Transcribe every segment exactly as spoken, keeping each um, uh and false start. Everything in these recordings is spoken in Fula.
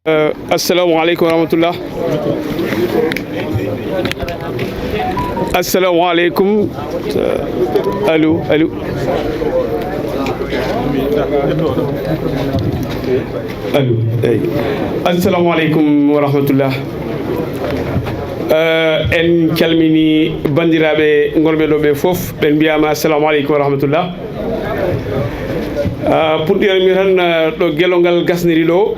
Assalamu aleykum wa rahmatullah. Assalamu aleykum. Allo, allo. Allo, eyi. Assalamu aleykum wa rahmatullah. Eh, en calmini banndiraaɓe ngonɓe ɗo ɓe fof, ɓen mbiyama assalamu aleykum wa rahmatullah. Ah, puɗɗiranmi tan, ah, ɗo gelongal gasniri ɗo,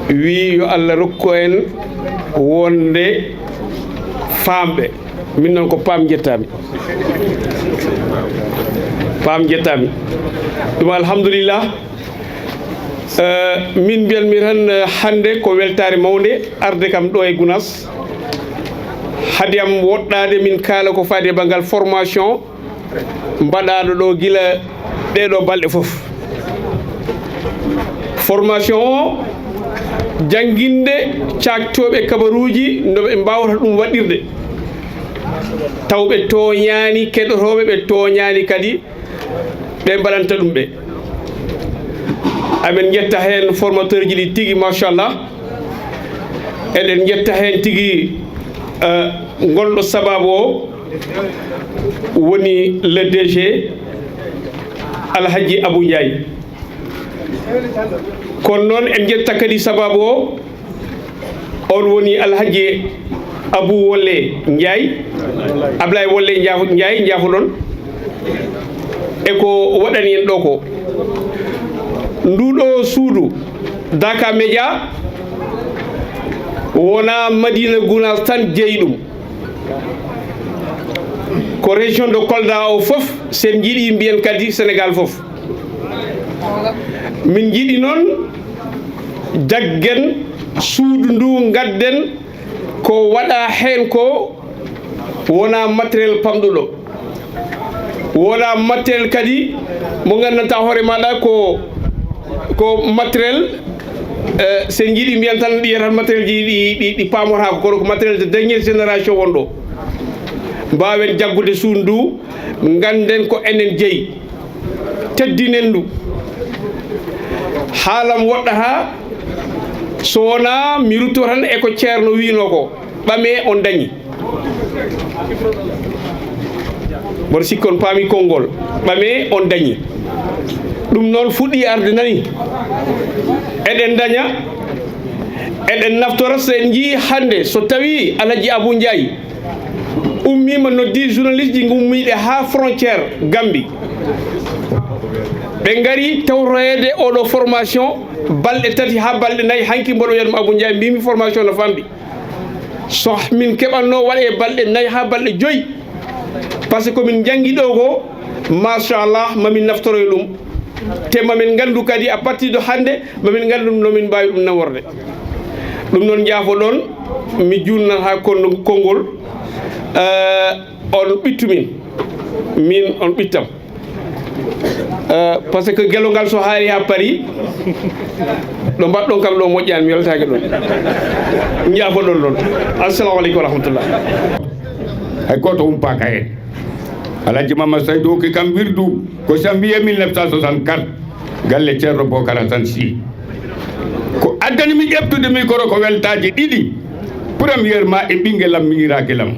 wi yo Allah rokku en wonde faamɓe. Min noon ko paam njettaami. Paam njettaami. Ɗum alhamdulillah. Eh, min mbiyanmi tan, eh, hannde ko weltaare mawnde arde kam ɗo e Gunaas. Hade am woɗɗaade min kaala ko faati e banngal formation mbaɗaaɗo ɗo gila ɗeeɗo balɗe fof. Formation o jannginde caaktooɓe kabaruuji no ɓe mbaawata ɗum waɗirde. Taw ɓe tooñaani keɗotooɓe, ɓe tooñaani kadi ɓe mbaɗanta ɗum ɓe. Amin njetta heen formateur ji ɗi tigi, machallah. Eɗen njetta heen tigi, eh, ngolɗo sababu o woni le D G Alhaji Abou Ndiaye. Kono noon en njetta kadi sababu o, on woni Alhaji Abou Wolle Ndiaye, Ablaye Wolle Ndiafo-, Ndiaye, njaafoɗon, e ko waɗani en ɗo ko. Ndu ɗo suudu Daka Media wona Madina Gunaas tan jeyi ɗum. Ko région de Kolda o fof, sen njiɗi mbiyen kadi Sénégal fof. Min njiɗi noon jaggen suudu ndu, ngadden ko waɗa heen ko wona matériel pamɗuɗo. Wona matériel kadi mo nganndantaa hoore maɗa ko, ko matériel, eh, sen njiɗi mbiyen tan, ɗi yiyata matériel ji ɗi, ɗi, ɗi paamorako, kono ko matériel de dernière génération wonɗo. Mbaawen jaggude suudu ndu, ngannden ko enen jeyi. Teddinen ndu. Haalam woɗɗata so wonaa mi rutto tan e ko Ceerno wiino ko, ɓame on dañi. Mboɗo sikki on paami konngol, ɓame on dañi. Ɗum noon fuɗɗi arde nani. Eɗen daña, eɗen naftora, so en njii hannde, so tawi Alhaji Abou Ndiaye ummiima, noddi journaliste ji ngummiiɗe haa frontière Gambie. Ɓe ngari tawtoreede oɗo formation balɗe tati haa balɗe nayi. Hanki mboɗo wiyata mo Abou Ndiaye, mbimi formation no famɗi. So min keɓatno waɗe balɗe nayi haa balɗe joyi, par ce que min njanngi ɗo ko, machallah, mamin naftoroye ɗum. Te mamin nganndu kadi, à partir de hannde, mamin nganndu no min mbaawi ɗum naworde. Ɗum noon, njaafoɗon, mi juutnat haa kon-, konngol. Eh, on ɓittu min, min on ɓittam. Eh, par ce que gelongal so haari haa Paris, ɗo mbaɗɗon kam ɗo moƴƴaani, mi weltaaki ɗon. Njaafoɗon ɗon. Assalamu aleykum wa rahmatullah. Hay gooto humpaaka heen. Alhaji Mamma Saydu hokki kam wirdu ko janvier mille neuf cent soixante-quatre, galle Ceerno Bokar Hasan Sy. Ko addani mi ƴeftude micro ko weltaaji ɗiɗi. Premièrement e ɓinngel am miñiraakel am.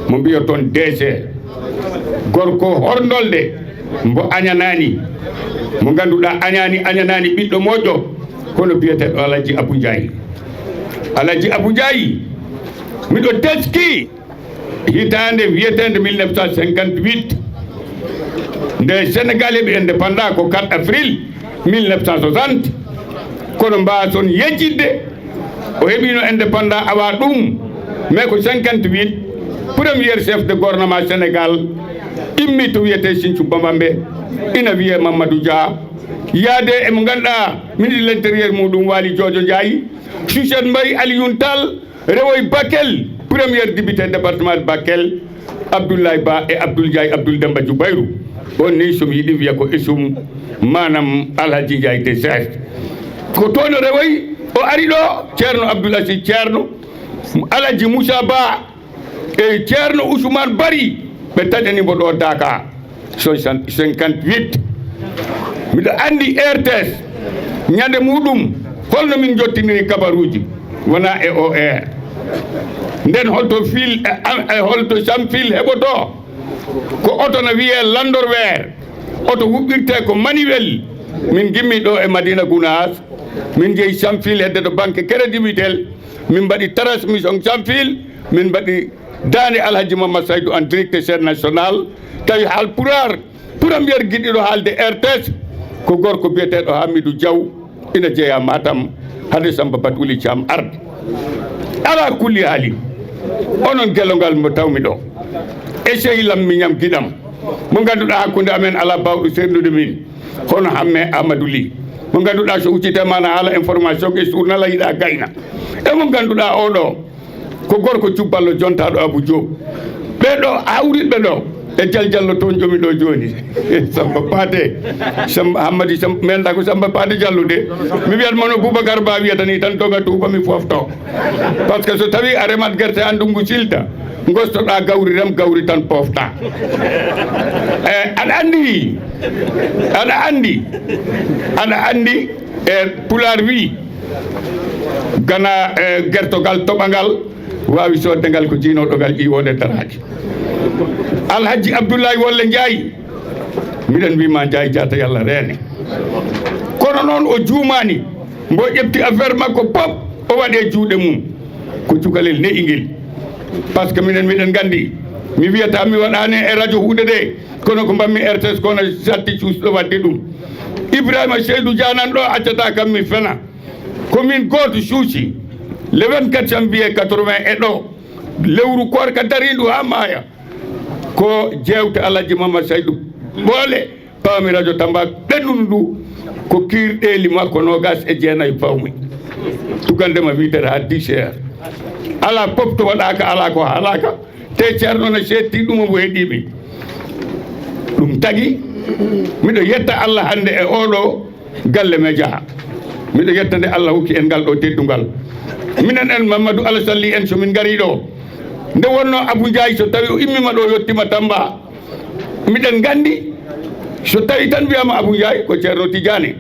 Mo mbiyoton D C. Gorko horndolde, mbo añanaani. Mo ngannduɗaa añaani, añanaani ɓiɗɗo moƴƴo, kono biyeteeɗo Alhaji Abou Ndiaye. Alhaji Abou Ndiaye, miɗo teski hitaande wiyeteende mille neuf cent cinquante-huit, nde Sénégal heɓi indépendant ko quatre avril mille neuf cent soixante, kono mbaason yejjitde o heɓino indépendant awa ɗum, mais ko cinquante-huit, premier chef de gouvernement Sénégal immi to wiyetee Sinthiou Bambambé, ina wiyee Mamadou Dia, yaade e mo ngannduɗaa ministre de l'intérieur muɗum Waly Jojo Ndiaye, Sucet Mbaye, Alioune Tall, rewoy Bakel, premier député département de Bakel, Abdoulaye Ba e Abdoul Ndiaye, Abdoul Demba Djoubayrou. On ni, so mi yiɗi wiya ko isum, maanaam Alhaji Ndiaye de Zest. Ko toon o rewoy, o ari ɗo, Ceerno Abdoul Aziz Ceerno, Alhaji Moussa Ba, e Ceerno Ousmane Bari, ɓe taƴani mbo ɗo Daka. Soixante-, cinquante-huit. Miɗo anndi R T S, ñande muɗum, Holno min jottiniri kabaruuji? Wonaa e O R. Nden holto fil, e, e holto Samfil heɓoto? Ko oto na wiyee Land Rover. Oto huɓɓirtee ko manuel. Min ngimmi ɗo e Madina Gunaas. Min njehi Samfil hedde to banque Crédit Mutuel. Min mbaɗi transmission Samfil. Min mbaɗi daande Alhaji Mamad Saydu en direct chaîne nationale. Tawi Haalpulaar, première giɗiɗo haalde R T S, ko gorko biyeteeɗo Hamidou Diaw, ina jeyaa Matam, hade Samba Batuli Thiam arde. Alaa kulli haali, onon gelongal mo tawmi ɗo, e sehil am miñam giɗam, mo ngannduɗaa hakkunde amen alaa baawɗo seernude min, hono Hamme Amadou Ly, mo ngannduɗaa so huccitee ma na haala information e journal a yiɗaa gayna. E mo ngannduɗaa oɗo, ko gorko cubballo jontaaɗo Abou Diop. Ɓee ɗo hawritɓe ɗo e Jal Jallo toon ƴomi ɗo jooni. Samba Paate, Samba Hammadi, Samba, mi anndaa ko Samba Paate Jallo de. Mi wiyat mono Boubacar Ba wiyata ni tan doga tuuba mi fofto. Parce que so tawi a remat gerte ha ndungu silta, gostoɗa gawri rem gawri tan pofta. E, aɗa anndi, aɗa anndi, aɗa anndi, e Pulaar wi, gana, e, gertogal toɓangal waawi soodde ngal ko jiinooɗo ngal ƴiiwoonde daraaki. Alhaji Abdoulaye Wolle Njaay, miɗen mbiima Njaay jaata yalla reene. Kono noon o juumaani, mbo ƴetti affaire makko pop, o waɗi e juuɗe mum. Ko cukalel ne'i ngel. Parce que minen miɗen nganndi, mi wiyata mi waɗaani e radio huunde de, kono ko mbaɗmi R T S kono satti cuusɗo waɗde ɗum. Ibrahima Seydou Dia nan ɗo accata kam mi fena. Ko min gooto cuusi le vingt-quatre janvier quatre-vingts e ɗo, lewru koorka dariindu haa maaya, ko jeewte Alhaji Mamad Saydu Boole, pawmi radio Tamba ɓennundu ndu, ko kiirɗeeli makko noogas e jeenayi pawmi. Tugande ma huit heures haa dix heures. Alaa pop to waɗaaka, alaa ko haalaaka. Te Ceerno no seetti ɗum, omo heɗii mi. Ɗum tagi, miɗo yetta Allah hannde e oɗo galle media. Miɗo yetta nde Allah hokki en ngal ɗo teddungal. Minen en Mamadou Alassane Ly en, so min ngari ɗo, nde wonno Abou Ndiaye, so tawi o immima ɗo, yettima Tamba, miɗen nganndi, so tawi tan wiyama Abou Ndiaye, ko Ceerno Tidiane.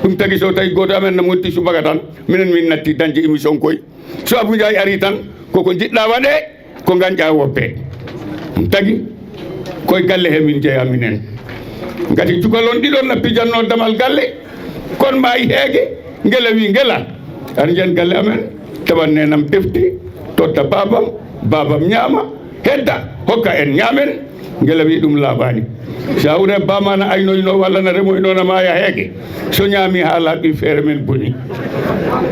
Ɗum tagi, so tawi gooto amen no monti subaka tan, minen min natti dañde émission koy. So Abou Ndiaye ari tan, koko jiɗɗa waɗe, ko gañƴa woppe. Ɗum tagi, koye galle he min jeeya minen. Ngati cukalon ɗiɗon na pijanno damal galle, kon maayi heege, ngela wi ngela. Aɗa njiyan galle amen, tawan nenam defti, totta babam, babam ñaama, hedda, hokka en ñaamen. Ngela wi ɗum laaɓaani. So a wure bama na aynoyno walla na remoyno na maaya heege. So ñaami haa laaɓi feere men boni.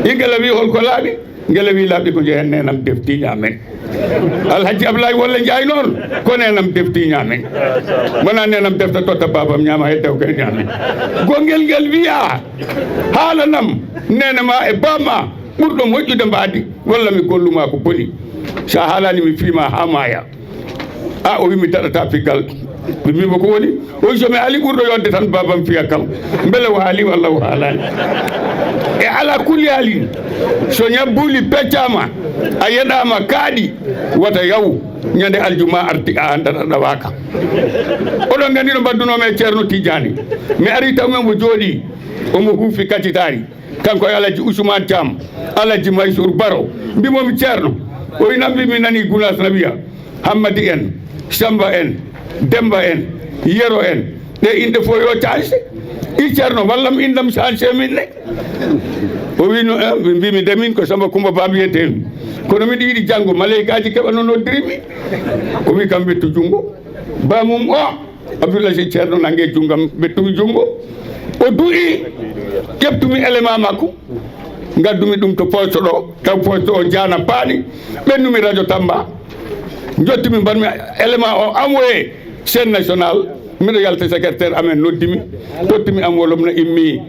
I ngela wi holko laaɓi? Ngela wi laaɓi ko jehen nenam defti ñaamen. Alhaji Ablaye Wolle Njaay noon, ko nenam defti ñaamen. Wona nenam defta totta babam ñaama hedda ko en ñaamen. Gongel ngel wiya, haalanam nene ma e bamma ɓurɗo moƴƴude mbaadi walla mi golluma ko boni. So a haalani mi fiima haa maaya. A, o wi mi daɗata piggal. Mi mbimo ko woni? O wi so mi haali ɓurɗo yonde tan babam fiya kam. Mbele o haali walla o haalani? E ala kulli haalin, so ñabbuli peccama, a yeɗama kaaɗi, wata yaw. Ñande aljuma arti a anndat a ɗawaaka. Oɗon nganndi no mbaddunoomi e Ceerno Tijjaani. Mi ari tawmi omo jooɗii, omo huufi kacitaari. Kanko e Alaji Usmaan Caam, Alaji Maysuur Baro, mbimomi Ceerno. O wi nan mbi mi nani Gunaas na wiya, Hammadi en, Samba en, Demba en, Yero en, ɗe inɗe fof yo cange. I Ceerno, wallam indam change min ne. O wi no, eh, mi mbimi de min ko Samba Kumba Ba mbiyeten. Kono miɗo yiɗi janngo, maleykaaji keɓa no noddirimi. O wi kam wettu junngo. Bamum o, Abdoul Aziz Ceerno nange junngam, ɓettumi junngo. O du'i, ƴeftumi élément makko, ngaddumi ɗum to poste ɗo, taw poste o jaana paani, ɓennumi radio Tamba, njottumi mbaɗmi élément o envoyé chaîne nationale, miɗo yalta secrétaire amen noddimi, tottumi enveloppe no immi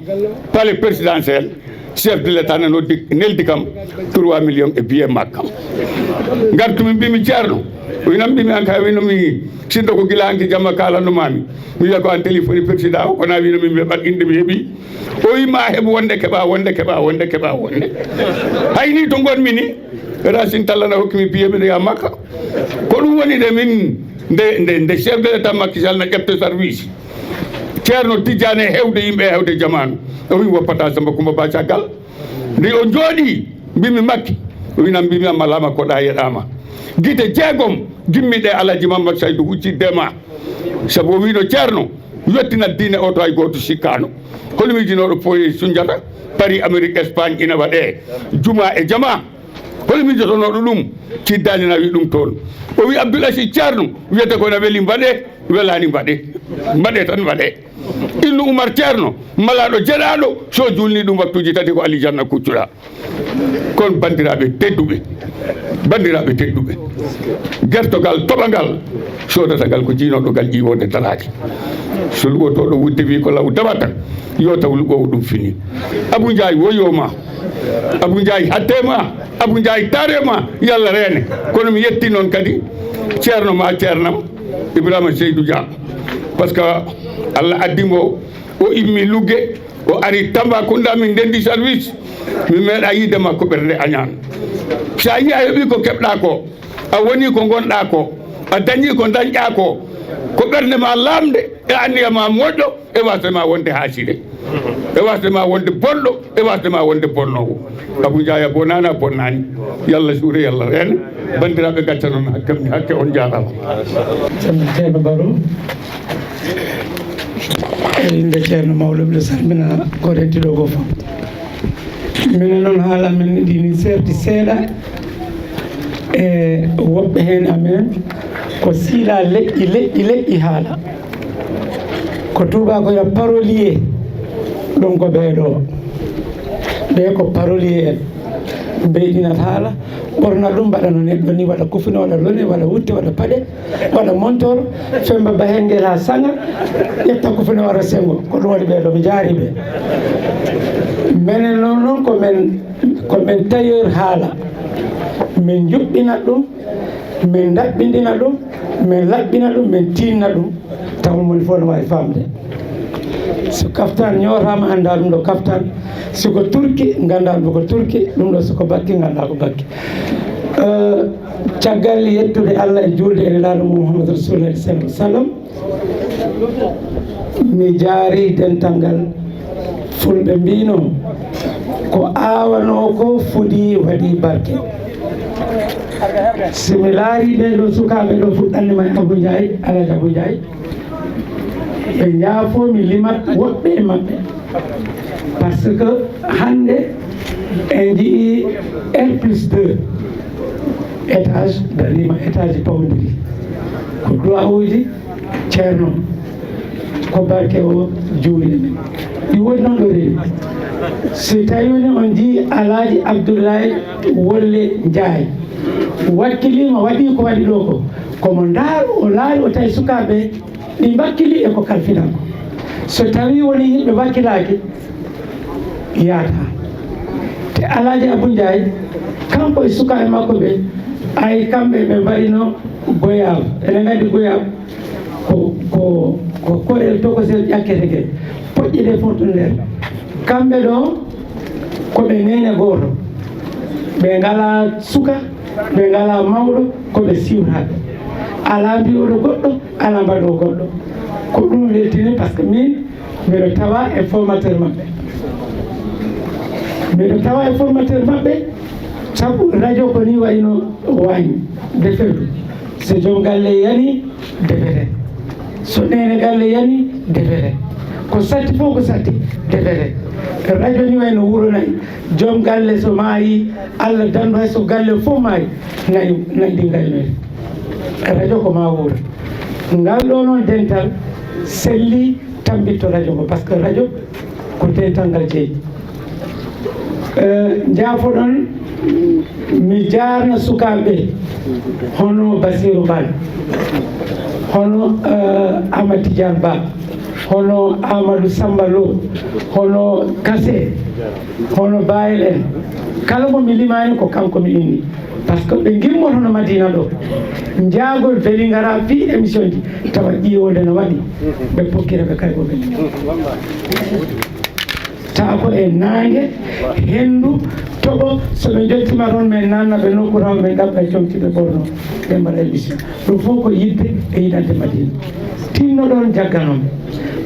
palais présidentiel. Chef de l'État ne noddi, neldi kam trois millions e billet makko. Ngartumi mbimi Ceerno, o wi nan mbimi an kay wino mi sinto ko gila hanki jamma kalanno mami. Mi wiya ko an téléphone président o, kono a wino min ɓe ɓat inde mi heɓi. O wi ma heɓ wonde keɓa wonde, keɓa wonde, keɓa wonde. Hayni to ngonmi ni, Racine Talla na hokkimi billet miɗo yaha Makka. Ko ɗum woni de min nde, nde, nde chef de l'État Macky Sall na ƴefta service. Ceerno Tijjaani e heewde yimɓe e heewde jamaanu. O wi mi woppataa Samba Kumba Ba caggal. Nde o jooɗii, mbimi Makki. O wi nan mbimi amma laama ko ɗa yeɗaama. Gite jeegom gimmiɗe Alhaji Mamadou Saydou hucci dema. Sabu o wino Ceerno, yottinat diine o to hay gooto sikkaano. Hol miijinooɗo Poye Sunjata, Paris, Amérique, Espagne ina waɗee. Juma e jama. Hol miijotonooɗo ɗum? Tijjaani na wi ɗum toon. O wi Abdoul Aziz Ceerno, wiyata ko na weli mbaɗee, welaani mbaɗee. Mbaɗee tan mbaɗee. Ibnu Umar Ceerno, malaaɗo jeɗaaɗo, so juulni ɗum waktuuji tati ko Alijanna kuccuɗaa. Kono banndiraaɓe tedduɓe, banndiraaɓe tedduɓe, gertogal toɓangal soodata ngal ko jiinooɗo ngal ƴiiwoonde daraade. So luɓotooɗo wudde wi ko law dawata, yo taw luɓoowo ɗum fini. Abou Ndiaye woyooma, Abou Ndiaye hattema, Abou Ndiaye tarema, yalla reene. Kono mi yetti noon kadi ceerno ma ceernam Ibrahima Seydou Dia, parce que Allah addi mo o immi Lugge, o ari Tambacounda, min ndenndi service. Mi meeɗa yiide makko ɓernde añaan. So a yii a heɓii ko keɓɗaa ko, a wonii ko ngonɗaa ko, a dañii ko ndañɗaa ko, ko ɓernde ma laamnde e anniya ma moƴƴo e wasde ma wonde haaside, e wasde ma wonde bonɗo, e wasde ma wonde bonnoowo. Abou Ndiaye a bonaani, a bonnaani. Yalla juure, yalla reene. Banndiraaɓe, ngaccanon hakke, hakke, on njaaraama. Ceerno Baro. E innde Ceerno Mawɗo, mbiɗo salmina ko renti ɗo ko fof. Minen noon, haala men ɗi ni seerti seeɗa e woɓɓe heen amen ko siila leƴƴi, leƴƴi, leƴƴi haala. Ko tuubaakoya parolier, ɗum ko ɓee ɗo. Ɓee ko parolier en. Ɓeyɗinat haala, ɓorna ɗum, mbaɗa no neɗɗo ni, waɗa kufune, waɗa lone, waɗa wutte, waɗa paɗe, waɗa montor, femba bahengel haa saŋa, ƴetta kufune, wara senngo. Ko ɗum waɗi ɓee ɗo, mi jaari ɓe. Menen noon, noon ko men, ko men tailleur haala. Min njuɓɓinat ɗum, min ndaɓɓindina ɗum, min laɓɓina ɗum, min tiinna ɗum. Taw moni fof no waawi faamde. So kaftaan ñootaama, anndaa ɗum ɗo kaftaan. Si ko turki, nganndaa ɗum ko turki. Ɗum ɗo so ko bakki, nganndaa ko bakki. Eh, caggal yettude Allah e juulde e Nelaaɗo mum Muhammadu Rasulullaahi sallallaahu alayhi wa sallam, mi jaari dental ngal. Fulɓe mbino, ko aawanoo ko fodii waɗii barke. Si mi laarii ɓee ɗoo sukaaɓe ɗoo, fuɗɗannde ma e Abou Ndiaye, Alhaji Abou Ndiaye, ɓe njaafoo mi limat woɓɓe e maɓɓe. Parce que hannde en njiyii R plus deux étage dariima, étage pawondiri. Ko duwawuuji Ceerno, ko barke o juuli. Ɗi woni noon ɗo rewi. So tawi woni on njii Alaaji Abdullahi Wolle Njaay, wakkiliima, waɗi ko waɗi ɗo ko, komo ndaar o laari, o tawi sukaaɓe ɗi mbakkili e ko kalfinan ko. So tawi woni yimɓe mbakkilaaki, yaata. Te Alaaji Abou Ndiaye, kanko e sukaaɓe makko ɓe, ay kamɓe ɓe mbarino goyaab. Eɗen nganndi goyaab ko, ko, ko korel tokosel ƴakkete ngel. Poƴƴe ɗe fof to nder. Kamɓe ɗo, ko ɓe neene gooto. Ɓe ngalaa suka, ɓe ngalaa mawɗo, ko ɓe siwtaaɓe. Alaa mbi'ooɗo goɗɗo, alaa mbaɗoowo goɗɗo. Ko ɗum weltini, par ce que min, mbeɗo tawa e formateur maɓɓe. Mbeɗo tawa e formateur maɓɓe, sabu radio ko ni wayno waañ, defeedu. So joom galle yani, defete. So neene galle yani, defete. Ko satti fof ko satti, defete. Radio ni wayno wuro nayi. Joom galle so maayi, Allah dandu hay so galle fof maayi, nayi, nayi ɗi ngaynoyta. Radio ko ma wuuro. Ngal ɗo noon dental selli, tambitto radio ngo, par ce que radio ko dental ngal jeyi. Eh, njaafoɗon, mi jaarna sukaaɓe hono Basiru Bal, hono, eh, Amad Tidiane Ba, hono Amadou Samba Lo, hono Kase, hono Bayel en. Kala mo mi limaani ko kanko mi inni. Par ce que ɓe ngimmotono Madina ɗo, njaagol Vélingara fii émission ji, tawa ƴiiwonde no waɗi, ɓe pokkira ɓe kay ko Vélingara. Tawa ko e naange, henndu, toɓo, so ɓe njottiima toon, min naatna ɓe nokku, tawa min ɗaɓɓa e comci ɓe ɓorno, ɓe mbaɗa émission. Ɗum fof ko yiɗde e yiɗande Madina. Tinno ɗoon jagganon.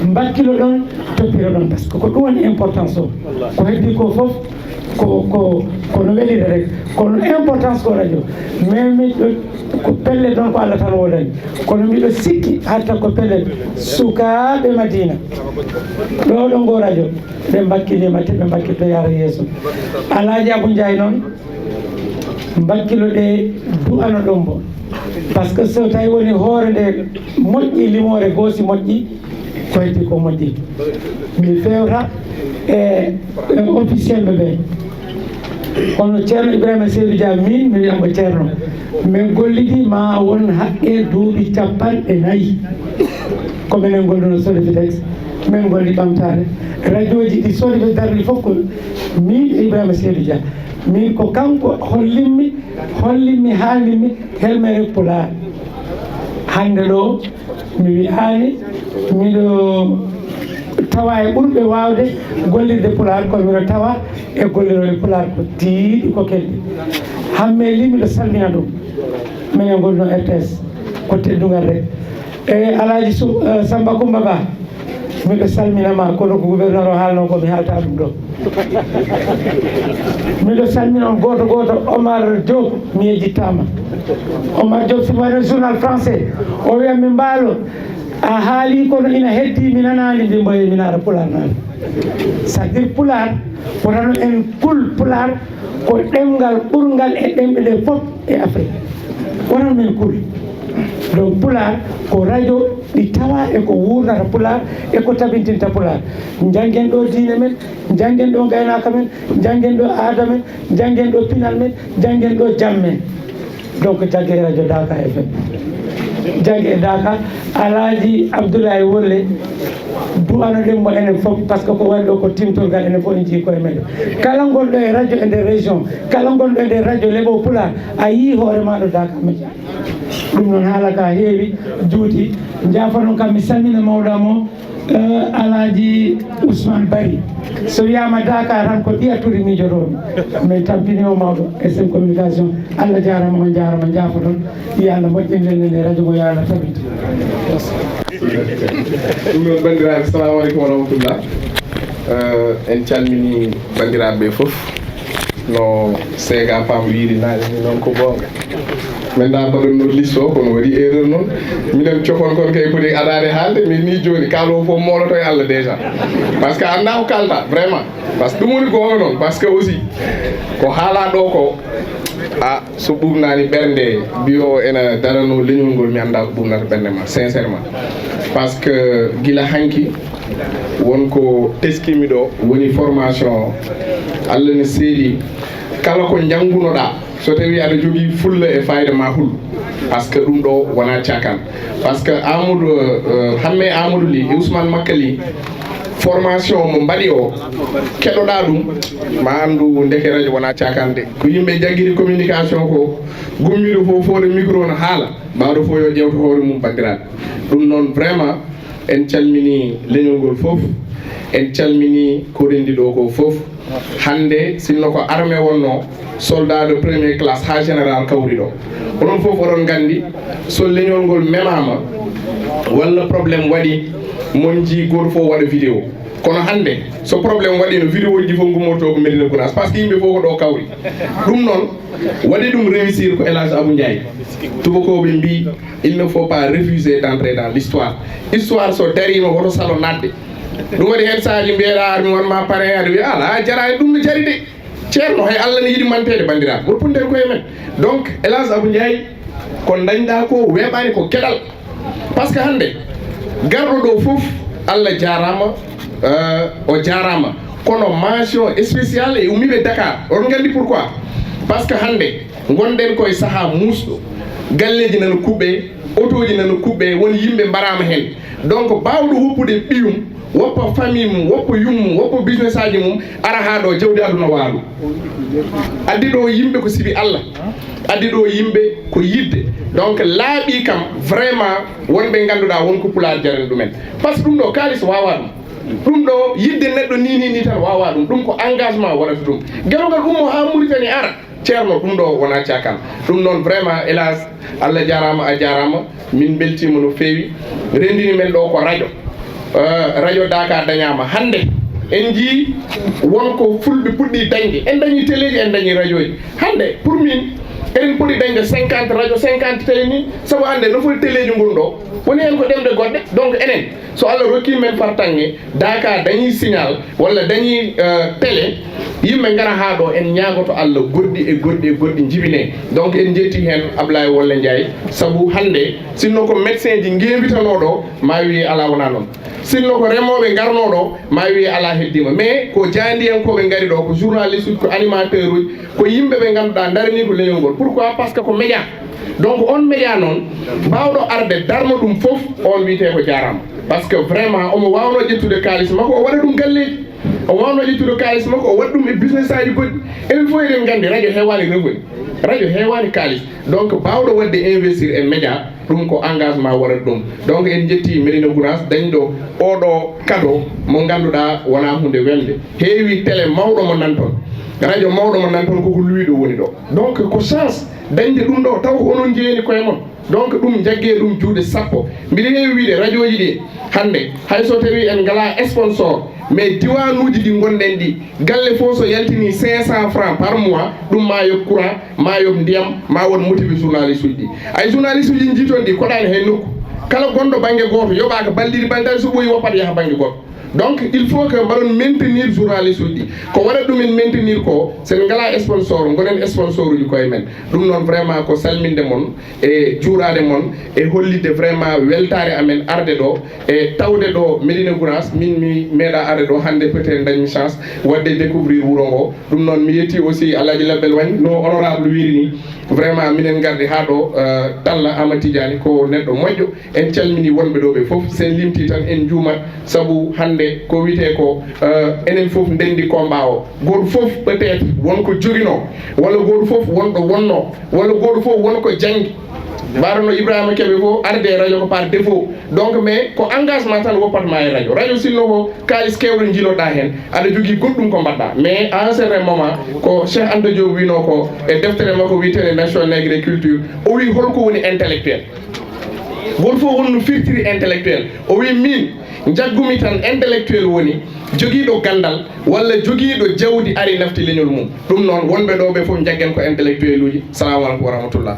Mbakkilo ɗon, toppiro ɗon, par ce que ko ɗum woni importance o. Ko heddi ko fof ko ko kono welire rek, kono importance ko radio. Mais min ɗo ko pelle ɗon ko Allah tan wodani, kono miɗo sikki hatta ko pelle sukaaɓe Madina ɗo ɗo ngo radio ɓe mbakkilima te ɓe mbakkitto yaara yeeso. Alaaji Abu Njaay noon, mbakkilo ɗe, du'ano ɗon mbo, par ce que so tawi woni hoore nde moƴƴi, limoore goosi moƴƴi, ko heddi ko moƴƴi. Mi fewta e e officiel ɓe ɓe, kono Ceerno Ibrahima Seydou Dia, min mi wiyamo Ceerno, min gollidi ma won haqqe duuɓi capanɗe nayi. Ko minen golluno Sodefitex, min golli ɓamtaare. Radioji ɗi Sodefitex darni fof ko min e Ibrahima Seydou Dia. Min ko kanko hollimmi, hollimmi, haalimmi helmere Pulaar. Hannde ɗo mi wiyaani miɗo tawa e ɓurɓe waawde gollirde Pulaar, kono miɗo tawa e gollirooɓe Pulaar ko tiiɗi ko kelɗi. Hammee Lih, miɗo salmina ɗum, minen ngolno R T S ko teddungal rek. E Alaaji Su- eh, Samba Kumba Ba, miɗo salmina ma, kono ko gouverneur o haalno ko mi haalta ɗum ɗo. Miɗo salmina on gooto gooto, Omar Diop, mi yejjittaama. Omar Diop, si wano journal français, o wiya mi mbaalo, a haali kono ina heddi mi nanaani mbi mboye mi naata Pulaar naata. C'est-à-dire Pulaar, wonano en kul Pulaar, ko ɗemngal ɓurngal e ɗemɗe ɗe fof e Afrique. Wonano men kul. Donc Pulaar ko radio ɗi tawa e ko wuurnata Pulaar e ko tabintinta Pulaar. Njanngen ɗo diine men, njanngen ɗo ngaynaaka men, njanngen ɗo aada men, njanngen ɗo pinal men, njanngen ɗo jam men. Donc jagge radio Daaka F M. Jagge Daaka, Alaaji Abdoulaye Wolle, du'ano ɗen mo enen fof, par ce que ko waɗi ɗo ko timtorgal, enen fof en jii koye meɗen. Kala gonɗo e radio e nder région, kala gonɗo e nder radio Leɓo Pulaar, a yii hoore ma ɗo Daaka Media. Ɗum noon haala ka heewi, juuti. Njaafonon kam, mi salmina mawɗo am o, eh, Alaaji Ousmane Bari. So wiyaama Daaka tan ko Ɓiya Turi miijotoomi. Min tampini o mawɗo S M Communication. Allah jaaraama, on jaaraama, njaafoɗon. Yo Allah moƴƴin lelnde nde, radio ngo yo Allah tabintin. Ɗum noon, banndiraaɓe, salamu aleykum wa rahmatullah. Eh, en calmini banndiraaɓe ɓe fof. No Seega Pam wiiri naane ni, noon ko goonga. Min da mbaɗon noon liste o, kono waɗi erreur noon. Minen cofon kon kay poti adaade haalde, min ni jooni kaalo fof mooloto e Allah déjà. Par ce que annda ko kalta, vraiment. Par ce que ɗum woni goonga noon, par ce que aussi ko haala ɗo ko, a, so ɓurnaani ɓernde, biyo o ena darano leñol ngol, mi annda ko ɓurnata ɓernde ma, sincèrement. Par ce que gila hanki, won ko teskimi ɗo, woni formation o. Allah ne seedi, kala ko njanngunoɗaa, so tawi aɗa jogii fulla e fayda ma hul, par ce que ɗum ɗo wona caakan. Par ce que Amadou, euh, Hamme Amadou Ly e Ousmane Makka Ly, formation mo mbaɗi o, keɗoɗaa ɗum, ma anndu ndeke radio wona caakan de. Ko yimɓe jaggiri communication ko, gummiiɗo fof fooɗa micro no haala, mbaɗo fof yo ƴeewto hoore mum, banndiraaɓe. Ɗum noon, vraiment, en calmini leñol ngol fof, en calmini ko renndi ɗo ko fof. Hannde, sinno ko armée wonno, soldat de première classe haa général kawri ɗo. Onon fof oɗon nganndi, so leñol ngol memaama, walla problème waɗi, mon njii gooto fof waɗa vidéo. Kono hannde, so problème waɗi, no vidéo ji fof ngummorto ko Médina Gounass, par ce que yimɓe fof ko ɗo kawri. Ɗum noon, waɗi ɗum réussir ko El Hadj Abou Ndiaye. Tubakooɓe mbii, il ne faut pas refuser d'entrer dans l'histoire. Histoire so dariima, woto salo naatde. Ɗum waɗi heen saaji mbiyeɗaa, ar mi won ma pare, aɗa wiya, "Ala, a jaraani." Ɗum no jari de. Ceerno, hay Allah ne yiɗi manteede, banndiraaɓe. Woto punten koye men. Donc, El Hadj Abou Ndiaye, ko ndañɗaa ko weeɓaani, ko geɗal. Par ce que hannde, garɗo ɗo fof, Allah jaaraama, euh, o jaaraama. Kono mention spéciale e ummiiɓe Dakar. Oɗon nganndi pourquoi? Par ce que hannde, ngonɗen koye sahaa muusɗo. Galleeji nana kuɓɓee, otooji nana kuɓɓee, won yimɓe mbaraama heen. Donc, baawɗo woppude ɓiyum, woppa famille mum, woppa yummum, woppa business aji mum, ara haa ɗo, jawdi aduna waalu. Addi ɗo yimɓe ko sibi Allah, addi ɗo yimɓe ko yidde. Donc, laaɓi kam, vraiment, wonɓe ngannduɗaa won ko Pulaar jarani ɗumen. Par ce que ɗum ɗo, kaalis waawaa ɗum. Ɗum ɗo, yidde neɗɗo ni, ni, ni tan waawaa ɗum. Ɗum ko engagement waɗata ɗum. Geɗogal ummo haa Mauritanie ara. Ceerno, ɗum ɗo wona caakan. Ɗum noon, vraiment, hélas, Allah jaaraama, a jaaraama. Min mbeltiima no feewi. Renndini men ɗo ko radio. Eh, radio Dakar dañaama. Hannde en njii won ko fulɓe puɗɗi dañde. En dañii teleeji, en dañii rajooji. Hannde, pour min, eɗen poti dañde cinquante radio, cinquante télé ni, sabu hannde no foti teleeji ngoni ɗo, woni heen ko ɗemɗe goɗɗe. Donc enen, so Allah rokkii men fartaŋŋe, Dakar dañii signal walla dañii, eh, télé, yimɓe ngara haa ɗo, en ñaagoto Allah goɗɗi e goɗɗi e goɗɗi njibinee. Donc en njettii heen Ablaye Wolle Ndiaye, sabu hannde sinno ko médecin ji ngeewitanoo ɗo, ma wiyee alaa wonaa noon. Sinno ko remooɓe ngarnoo ɗo, ma wiyee alaa heddiima. Mais ko jaayndiyankooɓe ngari ɗo, ko journaliste uji, ko animateur uji, ko yimɓe ɓe ngannduɗaa ndaranii ko leñol ngol. Pourquoi? Parce que ko média. Donc on média noon, baawɗo arde darna ɗum fof, on wiyetee ko jaaraama. Parce que vraiment omo waawnoo ƴettude kaalis makko, o waɗa ɗum galleeji. O waawnoo ƴettude kaalis makko, o waɗa ɗum e business aji goɗɗi. Enen fof eɗen nganndi radio heewaani revenu. Radio heewaani kaalis. Donc baawɗo waɗde investir e média, ɗum ko engagement waɗata ɗum. Donc en njettii Médina Gounass dañɗo oɗo cadeau mo ngannduɗaa wonaa huunde welde. Heewi télé mawɗo mo nan toon, radio mawɗo mo nan toon, koko luwiiɗo woni ɗo. Donc ko chance dañde ɗum ɗo, taw ko onon njeeyani koye mon. Donc ɗum njaggee ɗum juuɗe sappo. Mbiɗa heewi wiyde rajooji ɗi hannde, hay so tawii en ngalaa sponsor, mais diwaanuuji ɗi ngonɗen ɗi, galle fof so yaltinii cinq cent francs par mois, ɗum ma yoɓ courant, ma yoɓ ndiyam, ma won motivé journaliste uji ɗi. Ay journaliste uji njii toon ɗi koɗaani hay nokku. Kala gonɗo bannge gooto yoɓaaka balɗe ɗiɗi, balɗe tati, so ɓooyi woppat yaha bannge goɗɗo. Donc il faut que mbaɗon maintenir journaliste uji ɗi. Ko waɗata ɗum en maintenir ko, so en ngalaa sponsor, ngonen sponsor uji koye men. Ɗum noon vraiment ko salminde mon e juuraade mon e hollitde vraiment weltaare amen arde ɗo e tawde ɗo Médina Gounass. Min mi meeɗa arde ɗo hannde, peut-être dañmi chance waɗde découvrir wuro ngo. Ɗum noon mi yetti aussi Alhaji Labbel Wagne, no honorable wiiri ni. Vraiment minen ngardi haa ɗo, eh, Talla Amadou Tidiani ko neɗɗo moƴƴo. En calmini wonɓe ɗo ɓe fof. Sen limti tan en juumat, sabu hannde ko wiyetee ko, eh, enen fof ndenndi combat o. Gooto fof peut-être won ko joginoo, walla gooto fof won ɗo wonnoo, walla gooto fof won ko janngi. Mbaɗono Ibrahima Kebe fof arde e radio ko par défaut. Donc mais ko engagement tan woppata ma e radio. Radio sinno ko kaalis keewɗo njiloɗa heen, aɗa jogii goɗɗum ko mbaɗɗa. Mais à un certain moment, ko Cheikh Anta Diop wino ko e deftere makko wiyetee Nation Nègre et Culture, o wi holko woni intellectuel. Gooto fof won no firtiri intellectuel. O wi min njaggumi tan intellectuel woni jogiiɗo ganndal walla jogiiɗo jawdi ari nafti leñol mum. Ɗum noon wonɓe ɗo ɓe fof njaggen ko intellectuel uji. Salamu aleykum wa rahmatullah.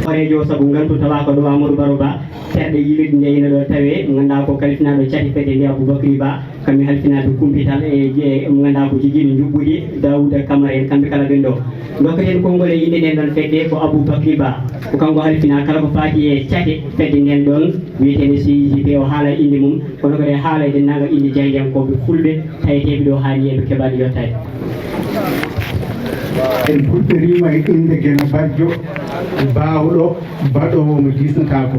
Horeejo sabu ngantu tawa ko ɗo Amadou Baro Ba, terɗe yilirde nde ina ɗo tawe, mo ngannduɗaa ko kalfinaaɗo cate fedde nde Aboubacry Ba, kamɓe halfinaaɓe kumpital e je-, mo ngannduɗaa ko jogiiɗo njuɓɓudi Daouda Camara en, kamɓe kala ɓen ɗo. Ndokketen konngol e innde nden ɗon fedde ko Aboubacry Ba, ko kanko halfinaa kala ko faati e cate fedde nden ɗon wiyeteende C I J P, o haala innde mum, kono kadi haala e denndaangal innde jaayndiyankooɓe fulɓe taweteeɓe ɗo haa ni eɓe keɓaani yottaade. En puɗɗoriima e innde Geno Bajjo, baawɗo, baɗoowo mo diisnataako.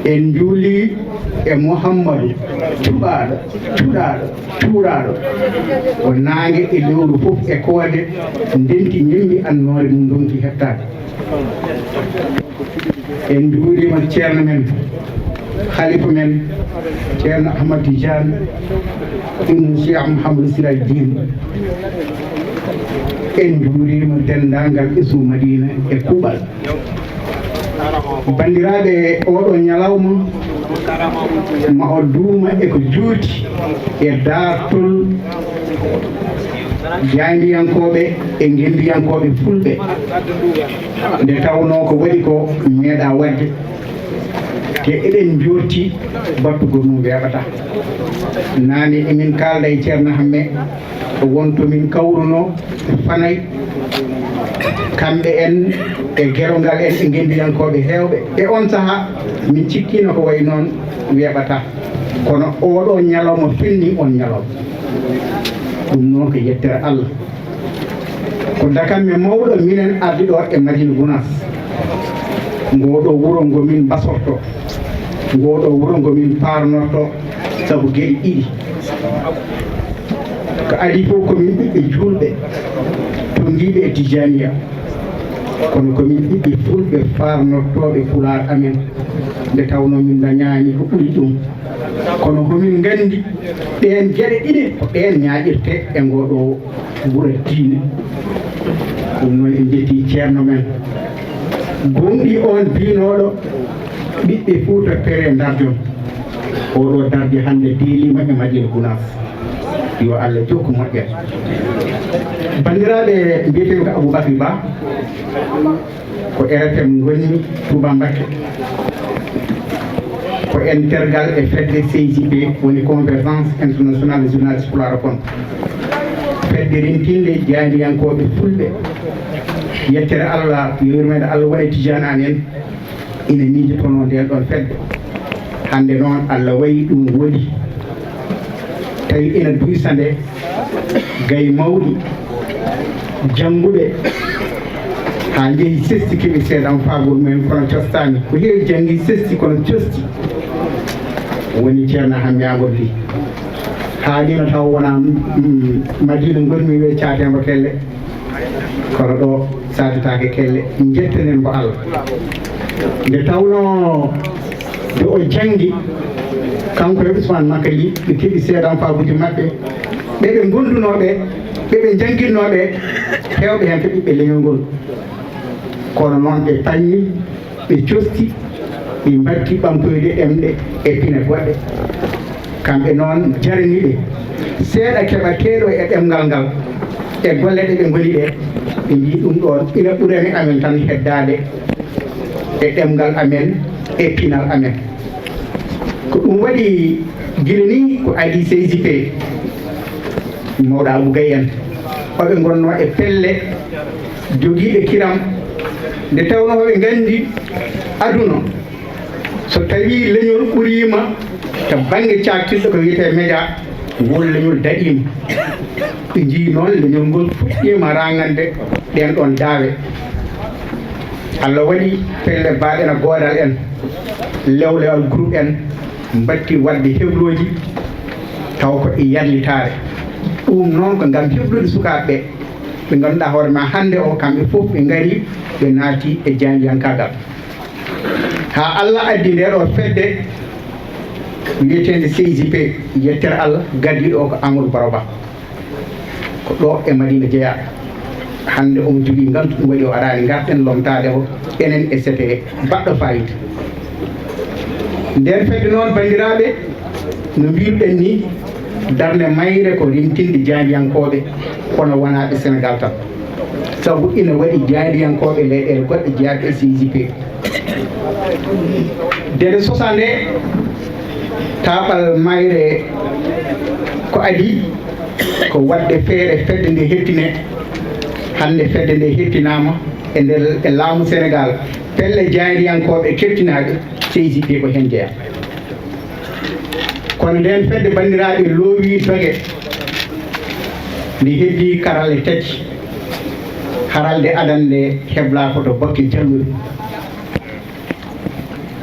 En njuulii e Muhammadu, cuɓaaɗo, cuɗaaɗo, tuuraaɗo. O naange e lewru fof e koode, ndenti ñembi annoore mum ndonki hettaade. En njuuriima ceerno men, halifa men, ceerno Ahmad Tidiane, ibn Cheikh Mouhamadou Siraji Dine. En njuuriima denndaangal Hizbu Madina e kuuɓal. Banndiraaɓe, oɗo ñalawma ma o duuma e ko juuti e daartol jaayndiyankooɓe e ngenndiyankooɓe fulɓe, nde tawnoo ko waɗi ko meeɗaa waɗde, te eɗen njoorti battugol mum weeɓataa. Naane emin kaalda e Ceerno Hamme, won to min kawrunoo Fanay, kamɓe en e gerogal en e ngenndiyankooɓe heewɓe. E on sahaa, min cikkiino ko wayi noon weeɓataa. Kono ooɗoo ñalawma fenni on ñalawma. Ɗum noon ko yettere Allah. Ko dakamme mawɗo minen ardi ɗo e Madina Gunaas. Ngoo ɗoo wuro ngo min mbasorto. Ngoo ɗoo wuro ngo min paarnorto. Sabu geɗe ɗiɗi. Ko adii fof ko min ɓiɓɓe juulɓe, tonngiiɓe e Tijaaniya. Kono ko min ɓiɓɓe fulɓe faarnortooɓe Pulaar amen, nde tawnoo min ndañaani ko ɓuri ɗum. Kono homin nganndi ɗeen geɗe ɗiɗi ko ɗeen ñaaƴirtee e ngoo ɗoo wuro diine. Ɗum noon en njettii ceerno men. Gomɗii oon biynooɗo ɓiɓɓe Fuuta Pere Ndarjon. Oɗo darde hannde deeliima e Madina Gunaas. Yo Allah jokku moƴƴere. Banndiraaɓe, mbiyetee ko Aboubacry Ba, ko R F M ngonmi, Touba Mbacké. Ko en tergal e fedde C J P, woni Convergence Internationale des Journalistes Pulaar, kon fedde rentinde jaayndiyankooɓe fulɓe. Yettere Allah, yo yurmeende Allah wone Tijaan Aan en. Ina miijotonoo ndeen ɗoon fedde. Hannde noon, Allah wayi ɗum woodi. Tawi ina duysa nde, gay mawɗi, jannguɓe, haa njehi cesti keɓi seedan faagol mumen, kono costaani. Ko heewi janngi, cesti, kono costi. Woni Ceerno Hammi Amadou Ly. Haalino taw wonaa, mm, Madina ngonmi, wiyee Caatemba Kelle. Kono ɗo saadetaake kelle, njettanen mbo Allah. Nde tawnoo nde o janngi, kanko e Ousmane Makka Ly, ɓe keɓi seedan faabuuji maɓɓe, ɓe ɓe ngondunoo ɓe, ɓe ɓe njannginnoo ɓe, heewɓe heen ko ɓiɓɓe leñol ngol. Kono noon ɓe pañi, ɓe costi, ɓe mbatti ɓamtoyde ɗemɗe e pine goɗɗe. Kamɓe noon jarani ɓe seeɗa keɓateeɗo e ɗemngal ngal e golle ɗe ɓe ngoni ɗe, ɓe mbii ɗum ɗoon ina ɓurani amen tan heddaade e ɗemngal amen e pinal amen. Ko ɗum waɗi gila ni ko adii C J P, Mawɗo Abou Gaye en, hoɓe ngonnoo e pelle jogiiɗe kiram, nde tawnoo hoɓe nganndi aduna, so tawii leñol ɓuriima to bannge caaktirɗo ko wiyetee média, ngol leñol daɗiima. Ɓe njii noon leñol ngol fuɗɗiima raŋande ɗeen ɗoon daawe. Allah waɗi pelle baaɗe na goodal en, lewlewal groupe en, mbatti waɗde heblooji taw ko e yarlitaare. Ɗum noon ko ngam heblude sukaaɓe ɓe, ɓe ngannduɗaa hoore ma hannde o, kamɓe fof ɓe ngari, ɓe naati e jaayndiyankaagal. Haa Allah addi ndee ɗoo fedde wiyeteende C J P, yettere Allah, gaddiiɗo o ko Amadou Baro Ba. Ko ɗo e Madina jeyaa. Hannde omo jogii ngantu, ɗum waɗi o araani, ngarten lomtaade mo, enen e C P baɗɗo fayida. Ndeen fedde noon, banndiraaɓe, no mbiruɗen ni, darnde mayre ko rentinde jaayndiyankooɓe, kono wonaa ɓe Senegaal tan. Sabu ina waɗi jaayndiyankooɓe leyɗeele goɗɗe jeyaaɓe e C J P. Nde sosaa nde, taaɓal mayre ko adii ko waɗde feere fedde nde heɓtine. Hannde fedde nde heɓtinaama e nder, e laamu Senegaal. Pelle jaayndiyankooɓe keɓtinaaɓe, C J P ko heen jeyaa. Kono ndeen fedde, banndiraaɓe, loowii doge. Nde heddii karalɗe tati. Haralde adannde heblaa ko to baŋŋe jalluɗe.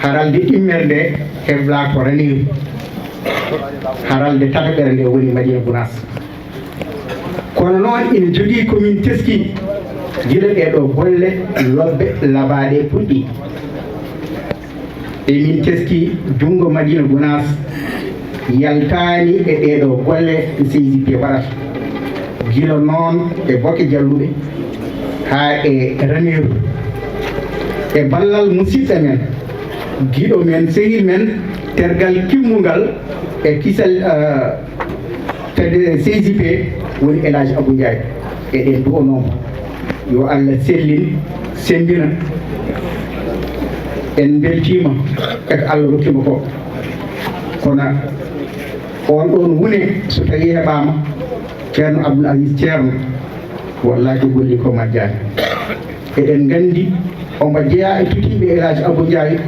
Haralde ɗimmere nde heblaa ko Raneeru. Haralde tataɓere nde woni Madina Gunaas. Kono noon ina jogii ko min teskii gila ɗee ɗoo golle lobbe labaaɗe puɗɗii. Emin teskii junngo Madina Gunaas yaltaani e ɗee ɗoo golle C J P waɗata, gila noon e baŋŋe jalluɗe haa e Raneeru. E ballal musidɗo men, giɗo men, sehil men, tergal kimmungal e kisal, eh, fedde C J P woni El Hadj Abou Ndiaye. Eɗen nduwanoo mo. Yo Allah sellin, semmbina. En mbeltiima e ko Allah rokki mo ko. Kono oon ɗoon huune, so tawii heɓaama, Ceerno Abdoul Aziz Ceerno, wallaahi ko golli ko majjaani. Eɗen nganndi omo jeyaa e tutiiɓe El Hadj Abou Ndiaye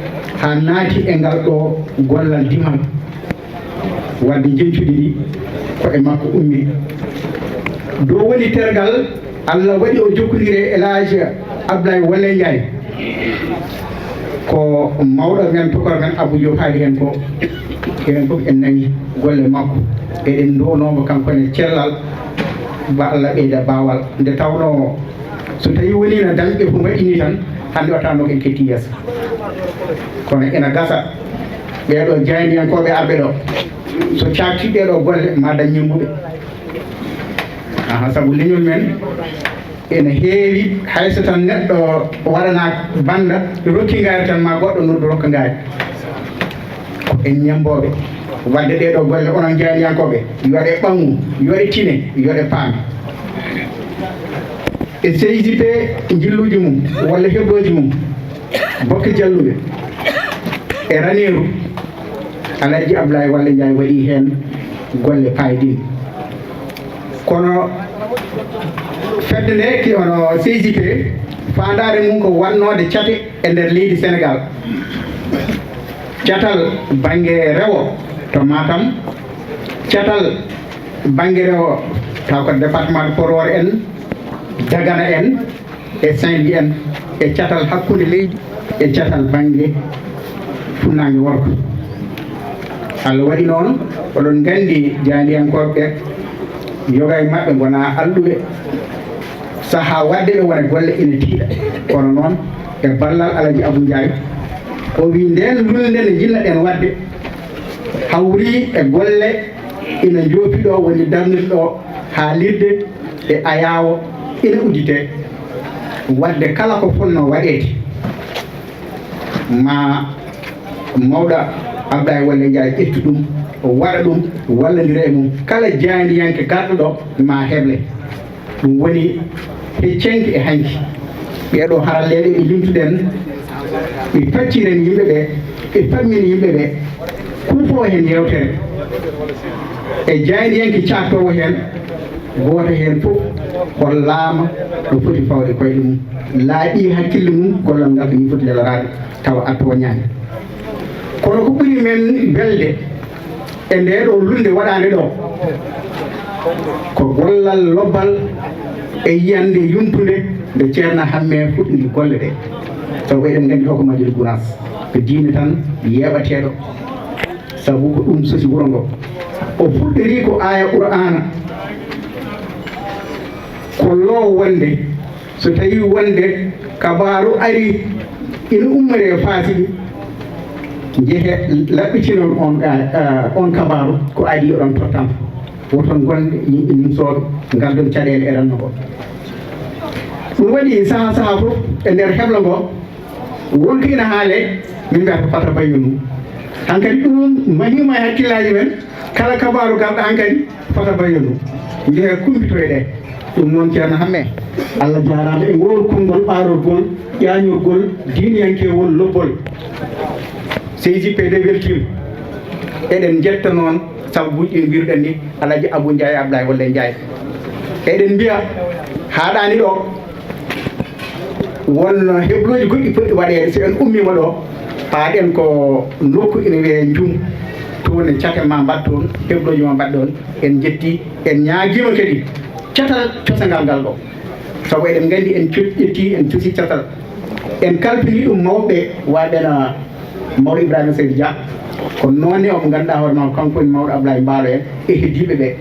haa naati e ngal ɗoo gollal dimal. Wadde njeñcudi ndi ko e makko ummi. Dow woni tergal, Allah waɗi o jokkondiri e El Hadj Abdoulaye Wale Ndiaye. Ko mawɗo men, tokor men Abou Diop haali heen ko. Enen fof en nani golle makko. Eɗen nduwanoo mo kanko ne cellal, ba Allah ɓeyda baawal. Nde tawnoo so tawii wonii no dañɓe ko mbaɗi nii tan, hannde o taanoo ko en kettii yeeso. Kono ena gasa ɓee ɗoo jaayndiyankooɓe arɓe ɗoo, so caaktii ɗee ɗoo golle, ma dañ ñemmbuɓe. Aha, sabu leñol men ena heewi, hay so tan neɗɗo waɗanaa bannda, rokki ngaari tan, ma goɗɗo noddu rokka ngaari. Ko en ñemmbooɓe. Wadde ɗee ɗoo golle, onon jaayndiyankooɓe, yo ɗe ɓaŋu, yo ɗe tine, yo ɗe paame. E C I J P njilluuji mum walla heblooji mum, Bokke Jalluɓe e Raneeru, Alhaji Ablaye Walla Ndiaye waɗii heen golle paayɗinɗe. Kono fedde nde, ki hono C I J P, faandaare mum ko waɗnoode cate e nder leydi Senegaal. Catal bannge rewo to Matam, catal bannge rewo taw ko département de Podor en, Dagana en, e Saint-Louis en, e catal hakkunde leydi, e catal bannge funnaange worgo. Allah waɗi noon, oɗon nganndi jaayndiyankooɓe ɓe, yoga e maɓɓe ngonaa alɗuɓe. Sahaa waɗde ɓe wona golle ina tiiɗa. Kono noon, e ballal Alaji Abu Njaay, o wii ndeen lulnde nde njinno-ɗen waɗde, hawri e golle ina njoopi ɗo, woni darnude ɗo, haalirde e ayaawo ina udditee. Waɗde kala ko fotnoo waɗeede, ma mawɗo Ablaye Walla Njaay ƴettu ɗum, o waɗa ɗum, wallondira e mum. Kala jaayndiyanke garɗo ɗo, ma heble. Ɗum woni heccanki e hanki. Ɓee ɗoo haralleeɓe ɓe limtuɗen, ɓe pacciren yimɓe ɓe, ɓe pammini yimɓe ɓe, kuufoo heen yeewtere. E jaayndiyanke caaktoowo heen, gooto heen fof hollaama no foti fawde koyɗe mum, laaɓi hakkille mum, gollal ngal ko nii foti leloraade, tawa a tooñaani. Kono ko ɓuri men welde e ndee ɗoo lulnde waɗaande ɗo, ko gollal lobbal e yiyannde yumtunde nde Ceerno Hammee fuɗɗiri golle ɗe. Sabu eɗen nganndi o ko Majjel Gunaas, ko diine tan yeeɓateeɗo, sabu ko ɗum sosi wuro ngo. O fuɗɗiri ko aaya Qur'aana, ko lo wonde, so tawii wonde kabaaru arii ina ummoree faasiɓe, njehee laɓɓitinon on, eh, on kabaaru, ko adii oɗon tottam. Woton ngonde yimɓe nimsooɓe, ngardon caɗeele e renndo ngo. Ɗum waɗi sahaa sahaa fof e nder heblo ngo, wonko ina haalee, min mbiyata fata bayyanu. Hankadi ɗum mahiima e hakkillaaji men, kala kabaaru garɗo hankadi fata bayyanu. Njehee kumpitoyee ɗe. Ɗum noon Ceerno Hammee, Allah jaaraama e ngool konngol aarorgol, ƴaañorgol diiniyankeewol lobbol. C I J P de weltiima. Eɗen njetta noon sababuuji ɗi mbiruɗen ni, Alaji Abu Njaay, Ablaye Walla Njaay. Eɗen mbiya haaɗaani ɗo, won heblooji goɗɗi poɗɗi waɗeede. So en ummiima ɗo, paaɗen ko nokku ina wiyee Njum, toon e cate ma mbaɗ toon heblooji ma mbaɗ ɗoon. En njettii, en ñaagiima kadi catal cosangal ngal ɗo, sabu eɗen nganndi en co-, ƴettii, en cosi catal, en kalfini ɗum mawɓe waaɓe no Mawɗo Ibrahima Seydi Dia, ko noon ne omo ngannduɗaa hoore makko, kanko woni mawɗo Ablaye Mbaalo en e heddiiɓe ɓe.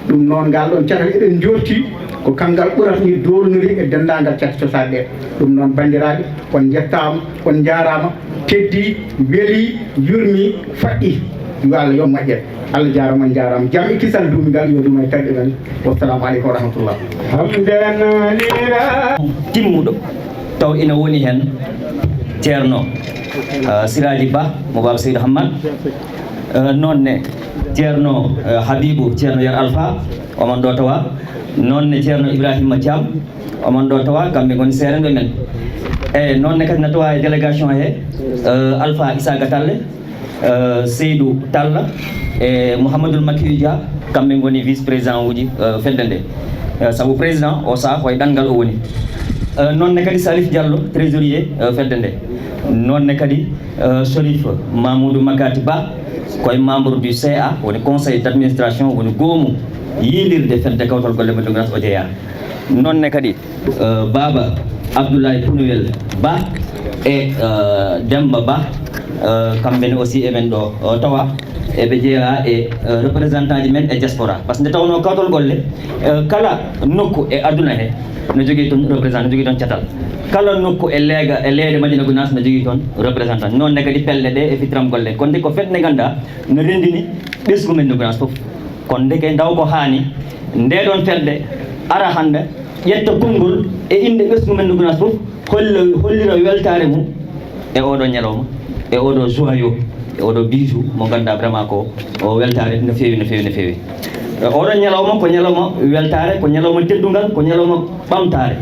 Ɗum noon, ngal ɗoon catal eɗen njoofti ko kanngal ɓurata ni doolnori e denndaangal cate cosaaɗe ɗe. Ɗum noon, banndiraaɓe, on njettaama, on njaaraama, teddii, welii, yurmii, faɗɗii. Yo Allah yoɓ moƴƴere. Allah jaaraama, on njaaraama. Jam e kisal duumingal yo duum e terɗe men. Wassalamu aleykum wa rahmatullah. Hamdan lira. Timmuɗo, taw ina woni heen Ceerno, eh, Siraaji Bah mo Baaba Seydi Hammad, eh, noon ne Ceerno, eh, Habibu, Ceerno Yero Alfa, omo ɗo tawa, noon ne Ceerno Ibrahima Thiam, omo ɗo tawa, kamɓe ngoni seerenɓe men. E noon ne kadi na tawa e délégation he, eh, Alfa Issa Gatalle, eh, Seydou Talla e Mouhamadoul Makiyu Dia, kamɓe ngoni vice président uji, eh, fedde nde. Eh, sabu président o saha koye ɗanngal o woni. Eh, noon ne kadi Salif Diallo, trésorier, eh, fedde nde. Noon ne kadi, eh, Chérif Mamoudou Makati Ba, koye membre du C A, woni conseil d'administration, woni goomu yiilirde fedde kawtal golle men ɗum o jeyaa. Noon ne kadi, eh, Baaba Abdoulaye Pounouyel Ba e, eh, Demba Ba, eh, kamɓe ne aussi eɓen ɗo, eh, tawa eɓe jeyaa e, eh, représentant ji men e diaspora. Par ce que nde tawnoo kawtal golle, eh, kala nokku e aduna he no jogii toon représentant, no jogii toon catal. Kala nokku e leega, e leyɗe Madina Gounass no jogii toon représentant. Noon ne kadi pelle ɗe e fitram golle. Kono nde ko fedde nde ngannduɗaa no renndini ɓesngu men no Gounass fof. Kono ndeke ndaw ko haani, nde ɗoon fedde ara hannde, ƴetta konngol e innde ɓesngu men no Gounass fof, holla, hollira weltaare mum e oɗo ñalawma, e oɗo joyau, Oɗo bijou mo ngannduɗaa vraiment ko o weltaare no feewi, no feewi, no feewi. E, oɗo ñalawma ko ñalawma weltaare, ko ñalawma teddungal, ko ñalawma ɓamtaare,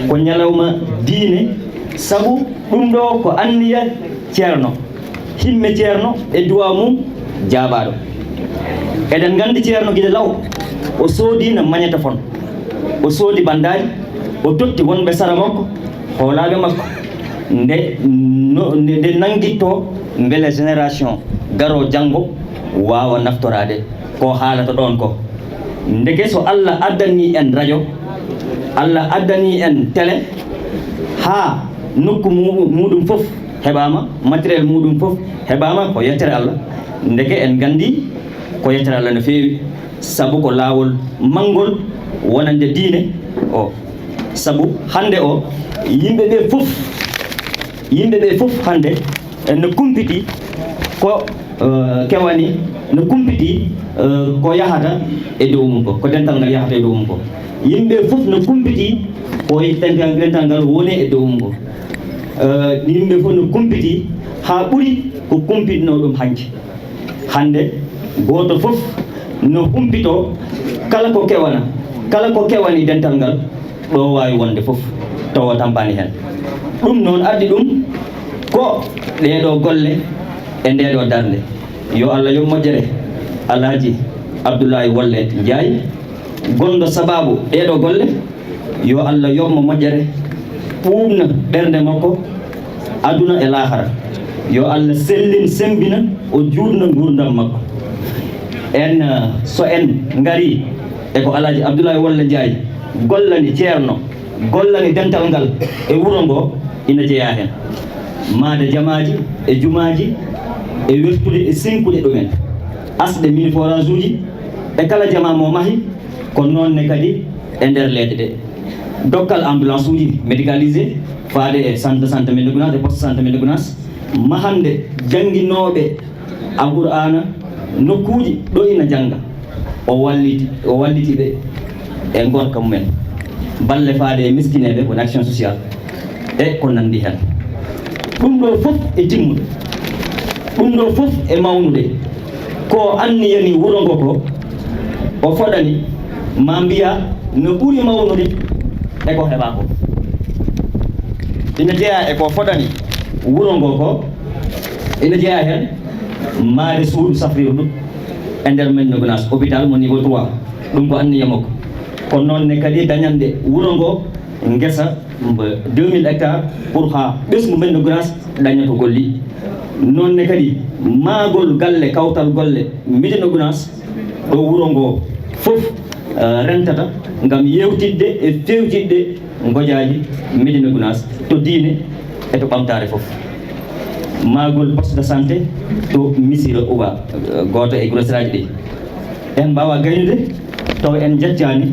ko ñalawma diine, sabu ɗum ɗo ko anniya Ceerno, himme Ceerno e duwaa mum jaaɓaaɗo. Eɗen nganndi Ceerno gila law, o soodino magnétophone, o soodi bandaaji, o totti wonɓe sara makko, hoolaaɓe makko, nde no, nde, nde nanngitto mbele génération garoo janngo waawa naftoraade ko haalata ɗoon ko. Ndeke so Allah addanii en rajo, Allah addanii en télé, haa nokku mu-, muɗum fof heɓaama, matériel muɗum fof heɓaama, ko yettere Allah. Ndeke en nganndi ko yettere Allah no feewi, sabu ko laawol manngol wonande diine o. Sabu hannde o, yimɓe ɓe fof, yimɓe ɓe fof hannde en no kumpiti ko, eh, kewani, no kumpiti, eh, ko yahata e dow mum ko, ko dental ngal yahata e dow mum ko. Yimɓe fof no kumpiti ko dental, dental ngal woni e dow mum ko. Eh, yimɓe fof no kumpiti haa ɓuri ko kumpitnoo ɗum hanki. Hannde, gooto fof no humpitoo kala ko kewana, kala ko kewani dental ngal, ɗo waawi wonde fof, tawa tampaani heen. Ɗum noon addi ɗum ko ɗeeɗoo golle e ndeeɗoo darnde. Yo Allah yoɓ moƴƴere Alhaji Abdoulaye Wolle Ndiaye, gonɗo sabaabu ɗeeɗoo golle. Yo Allah yoɓ mo moƴƴere, ɓuuɓna ɓernde makko, aduna e laahara. Yo Allah sellin, semmbina, o juutna nguurndam makko. En, eh, so en ngarii e ko Alhaji Abdoulaye Wolle Ndiaye gollani Ceerno, gollani dental ngal e wuro ngo, ina jeyaa heen. Mahde jamaaji e jumaaji e wertude e sinkude ɗumen. Asde mini forage uji e kala jamaa mo mahi, ko noon ne kadi e nder leɗɗe ɗe. Dokkal ambulance uji médicalisé faade e centre de santé Médina Gounass e poste santé Médina Gounass, mahande jannginooɓe Alqur'aana nokkuuji ɗo ina njannga. O walliti, o walliti ɓe e ngorka mumen. Balle faade e miskineeɓe, woni action sociale, e ko nanndi heen. Ɗum ɗo fof e timmude, ɗum ɗo fof e mawnude. Ko anniyani wuro ngo ko, o fodani, ma mbiya no ɓuri mawnude e ko heɓa ko. Ina jeyaa e ko fodani wuro ngo ko, ina jeyaa heen mahde suudu safrirdu e nder Médina Gounass, hôpital mo niveau trois. Ɗum ko anniya makko. Ko noon ne kadi dañande wuro ngo ngesa mbo deux mille hectares pour haa ɓesngu Médina Gounass daña to golli. Noon ne kadi mahgol galle kawtal golle Médina Gounass, ɗo wuro ngo fof, eh, rentata ngam yeewtidde e feewtidde ngojaaji Médina Gounass to diine e to ɓamtaare fof. Mahgol poste de santé to Missirah Uba, eh, gooto e grosseraji ɗi. En mbaawaa gaynude taw en njettaani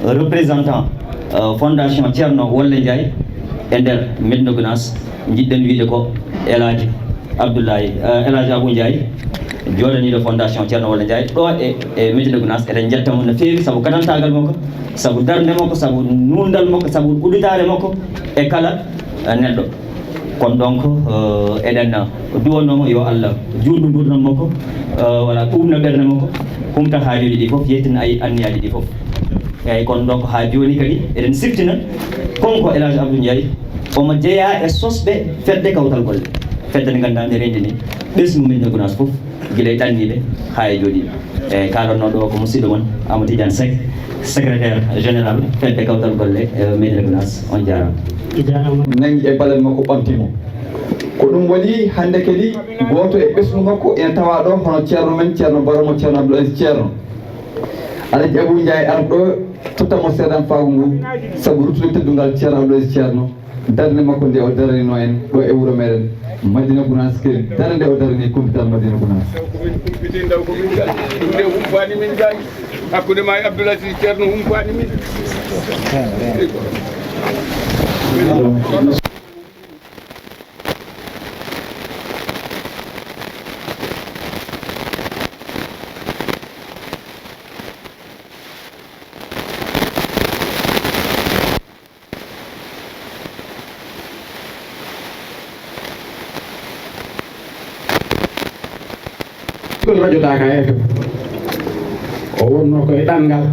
représentant, eh, fondation Ceerno Wolle Ndiaye e nder Médina Gounass, njiɗɗen wiyde ko El Hadji Abdoulaye, eh, El Hadji Abou Ndiaye, jooɗaniiɗo fondation Ceerno Wolle Ndiaye ɗo e, e Médina Gounass. Eɗen njetta mo no feewi sabu gadantaagal makko, sabu darnde makko, sabu nuunɗal makko, sabu udditaare makko e kala, eh, neɗɗo. Kono donc, eh, eɗen duwanoo mo yo Allah juutnu nguurndam makko, eh, walla ɓuuɓna ɓernde makko, humta haajuuji ɗi fof, yettina ay anniyaaji ɗi fof. Eyyi, kono donc haa jooni kadi eɗen siftina kanko El Hadji Abdou Ndiaye, omo jeyaa e sosɓe fedde kawtal golle, fedde nde ngannduɗaa nde renndini ɓesngu Médina Gounass fof, gila e ɗanniiɓe haa e jooɗiiɓe. E kaalanno ɗo ko musidɗo mon Amadou Tidiane Seck, secrétaire général fedde kawtal golle, e Médina Gounass. On jaaraama. Nangi e balal makko, ɓamti mo. Ko ɗum waɗi hannde kadi gooto e ɓesngu makko ene tawa ɗo, hono ceerno men, ceerno Baro mo ceerno Abdoul Aziz Ceerno. Alhaji Abou Ndiaye arɗo totta mo seedan faago ngu, sabu ruttude teddungal ceerno Abdoul Aziz Ceerno. Darnde makko nde o daranino en ɗo e wuro meɗen Madina Gounass, kadi darnde o darani kumpital Madina Gounass. Taw ko min kumpiti, ndaw ko min ngal. Ɗum nde humpaani min ngal. Hakkunde ma e Abdoul Aziz Ceerno humpaani min. Radio Daaka F M. O wonnoo ko e ɗanngal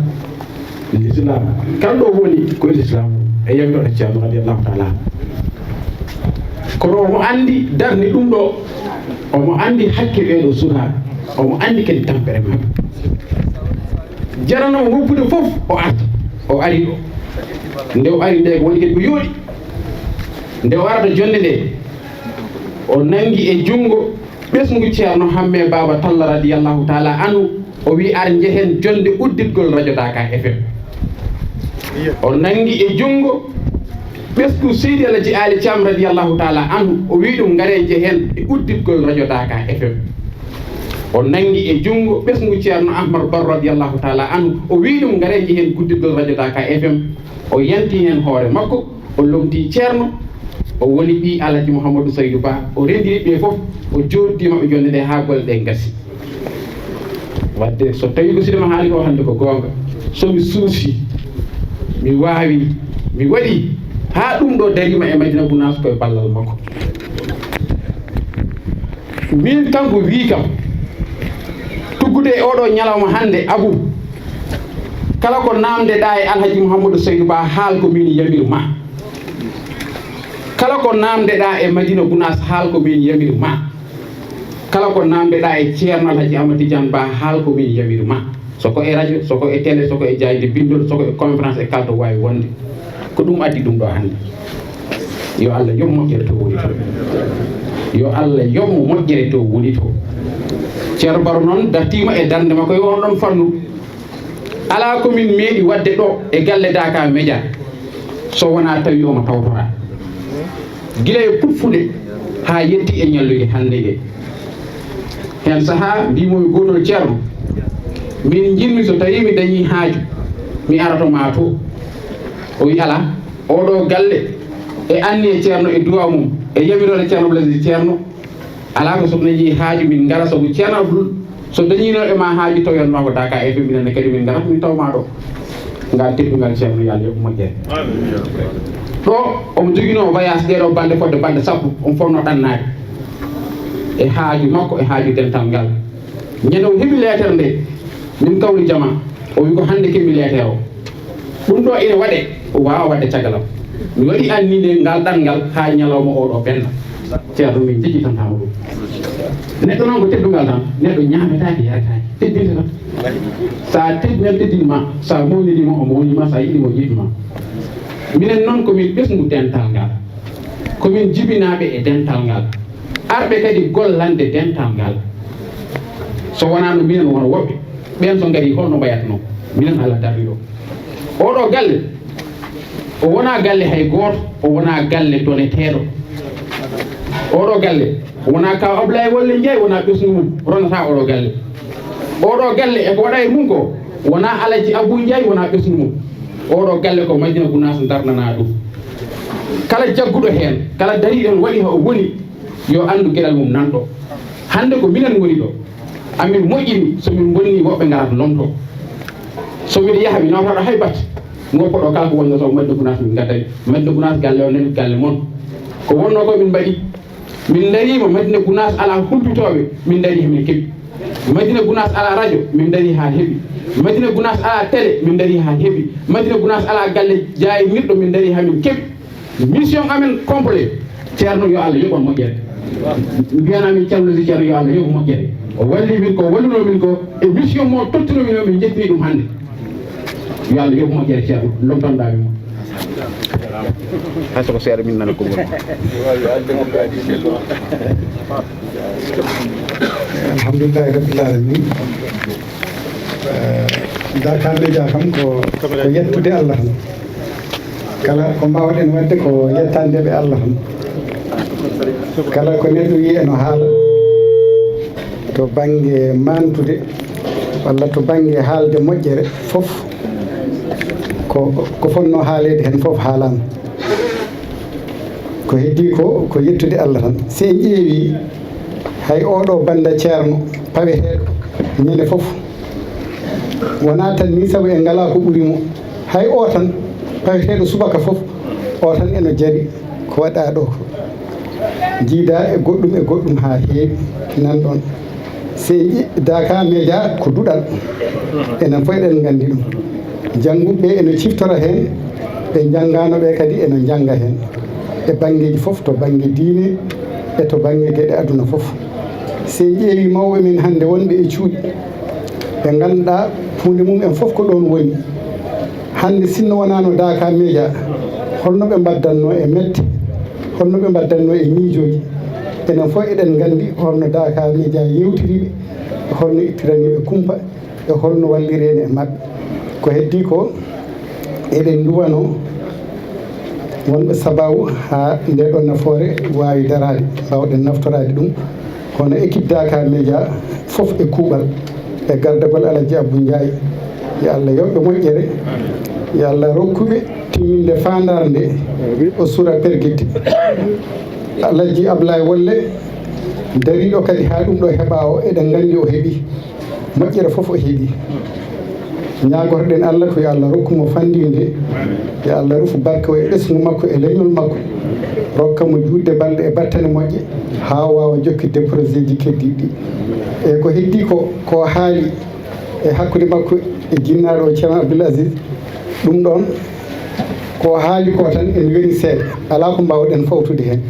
Lislaam. Kala ɗo woni ko e Lislaam e yamiroore Ceerno radiyallahu taala anhu. Kono omo anndi darnde ɗum ɗo, omo anndi hakke ɓee ɗo sukaaɓe, omo anndi kadi tampere maɓɓe. Jarano mo woppude fof o arta, o ari ɗo. Nde o ari nde ko woni kadi ko yooɗi. Nde o arata jonnde nde, o nanngi e junngo ɓesngu Ceerno Hammee Baaba Talla radiyallahu taala anhu, o wi ar njehen jonnde udditgol Radio Daaka F M. O nanngi e junngo ɓesngu Seydi Alaji Aali Caam radiyallahu taala anhu, o wi ɗum ngare njehen e udditgol Radio Daaka F M. O nanngi e junngo ɓesngu Ceerno Ahmadu Baro radiyallahu taala anhu, o wi ɗum ngare njehen udditgol Radio Daaka F M. O yanti heen hoore makko, o lomtii Ceerno, o woni ɓii Alhaji Mouhamadou Saydou Ba, o renndini ɓe fof, o jooɗdi maɓɓe jonnde nde haa golle ɗe ngasi. Wadde so tawii ko Sidi Mahaali ko hannde ko goonga, so mi suusi, mi waawi, mi waɗi haa ɗum ɗo dariima e Madina Gunaas ko e ballal makko. Min kanko wii kam, tuggude e oɗo ñalawma hannde, Abu, kala ko naamndeɗaa e Alhaji Mouhamadou Saydou Ba, haal ko min yamir ma. Kala ko naamndeɗaa e Madina Gunaas, haal ko min yamir ma. Kala ko naamndeɗaa e Ceerno Alhaji Amadou Tidiane Ba, haal ko min yamir ma. So ko e radio, so ko e télé, so ko e jaayde binndol, so ko e conférence e kala to waawi wonde. Ko ɗum addi ɗum ɗo hannde. Yo Allah yoɓ moƴƴere to woni to. Yo Allah yoɓ mo moƴƴere to woni to. Ceerno Baro noon dartiima e darnde makko e on ɗon fannu. Alaa ko min meeɗi waɗde ɗo e galle Daaka Média so wonaa tawi omo tawtoraa. Gila e puɗfude haa yetti e ñallude hannde nde. Heen sahaa mbiimi mo gootol, Ceerno, min njiɗmi so tawii mi dañii haaju, mi ara to maa to. O wi alaa, oɗo galle e anniya Ceerno e duwaaw mum e yamiroore Ceerno Abdul Aziz Ceerno, alaa ko so dañii haaju min ngara sabu Ceerno Abdul, so dañiino e maa haaju taw yannoo ko Daaka F M, minen ne kadi min ngarata min taw maa ɗo. Ngal teddungal Ceerno, yo Allah yoɓ moƴƴere. Ɗo omo joginoo voyage ɗee ɗo balɗe fodde balɗe sappo, on fotnoo ɗannaade e haaju makko, e haaju dental ngal. Ñande o heɓi leetere nde, min kawri jama, o wi ko hannde keɓmi leetere o. Ɗum ɗo ina waɗe, o waawa waɗde cagalam. Mi waɗi anniye ngal ɗanngal haa ñalawma o ɗo ɓenna. Ceerno, min jejjitantaama ɗum. Neɗɗo noon ko teddungal tan, neɗɗo ñaametaake, yaretaake, teddinte tan. So a teddinii, teddini ma, so a mawnidii ma, o mawni ma, so a yiɗi ma, o yiɗi ma. Minen noon ko min ɓesngu dental ngal, ko min jibinaaɓe e dental ngal, arɓe kadi gollande dental ngal. So wonaano minen, wona woɓɓe ɓeen, so ngarii, hol no mbayatnoo? Minen, Allah darni ɗo. Oɗo galle, o wonaa galle hay gooto, o wonaa galle doneteeɗo. Oɗo galle wonaa Kaaw Ablaye Wolle Njaay, wonaa ɓesngu mum, ronataa oɗo galle. Oɗo galle, e ko waɗa e mum ko, wonaa Alaji Abuu Njaay, wonaa ɓesngu mum. Oɗo galle ko Madina Gunaas darnanaa ɗum. Kala jagguɗo heen, kala dariiɗo heen, waɗi ko o woni, yo anndu geɗal mum nan ɗo. Hannde ko minen ngoni ɗo. Amin moƴƴini, so min mbonnii, woɓɓe ngarat lomtoo. So miɗo yaha, mi nawtaɗo hay batte. Ngoppoɗo kala ko wonnoo to Madina Gunaas, min ngaddani. Madina Gunaas galle o nani galle mon. Ko wonnoo ko min mbaɗi. Min ndariima Madina Gunaas alaa humpitooɓe, min ndarii haa min keɓi. Madina Gunaas alaa radio, min ndarii haa heɓi. Madina Gunaas alaa télé, min ndarii haa heɓi. Madina Gunaas alaa galle jaaynirɗo, min ndarii haa min keɓi. Mission amen complet. Ceerno, yo Allah yoɓ on moƴƴere. Mbiyanaa min Ceerno si Ceerno, yo Allah yoɓ moƴƴere. O walli min ko wallunoo min ko, e mission mo tottunoo min o, min njettinii ɗum hannde. Yo Allah yoɓ moƴƴere, Ceerno, lomtanɗaa min mo. Hay so ko seeɗa min nana konngol ma. Alhamdulillahi rabbil alamin. Eh, Daaka Média kam ko, ko yettude Allah tan. Kala ko mbaawɗen waɗde ko yettande ɓe Allah tan. Kala ko neɗɗo wiyi eno haala to bannge maantude walla to bannge haalde moƴƴere fof, ko, ko fotnoo haaleede heen fof haalaama. Ko heddii ko, ko yettude Allah tan. Si en ƴeewii, hay oo ɗoo bannda ceerno paweteeɗo ñande fof, wonaa tan nii sabu en ngalaa ko ɓuri mo. Hay oo tan, paweteeɗo subaka fof, oo tan eno jari ko waɗaa ɗoo ko. Jiidaa e goɗɗum e goɗɗum haa heewi nan ɗoon. Seydi Daka Media ko duɗal, enen fof eɗen nganndi ɗum. Jannguɓe ɓe ene ciftora heen, ɓe njanngaano ɓe kadi ene njannga heen, e banngeeji fof, to bannge diine e to bannge geɗe aduna fof. So en ƴeewi mawɓe men hannde wonɓe e cuuɗi, ɓe ngannduɗaa huunde mum en fof ko ɗoon woni. Hannde sinno wonaano Daka Media, holno ɓe mbaddannoo e mette, holno ɓe mbaddannoo e miijooji? Enen fof eɗen nganndi holno Daka Media yewtiri ɓe, holno ittirani ɓe kumpa, e holno walliri en e maɓɓe. Ko heddii ko, eɗen nduwanoo wonɓe sabaabu haa ndee ɗoo nafoore waawi daraade, mbaawɗen naftoraade ɗum. Hono équipe Daka Media fof e kuuɓal, e gardagol Alhaji Abou Ndiaye. Yo Allah yoɓ ɓe moƴƴere, yo Allah rokku ɓe timminde faandaare nde o sura pergitte. Alhaji Ablaye Wolle dariiɗo kadi haa ɗum ɗo heɓa o, eɗen nganndi o heɓi. Moƴƴere fof o heɓi. Ñaagotoɗen Allah ko yo Allah rokku mo fanndinde, yo Allah rufu barke o e ɓesngu makko e leñol makko, rokka mo juutde balɗe e battane moƴƴe haa o waawa jokkitde projet ji keddiiɗi ɗi. E ko heddii ko, ko haali e hakkunde makko e jinnaaɗo o Ceerno Abdoul Aziz, ɗum ɗoon ko haali ko tan ene weli seeɗa, alaa ko mbaawɗen fawtude heen.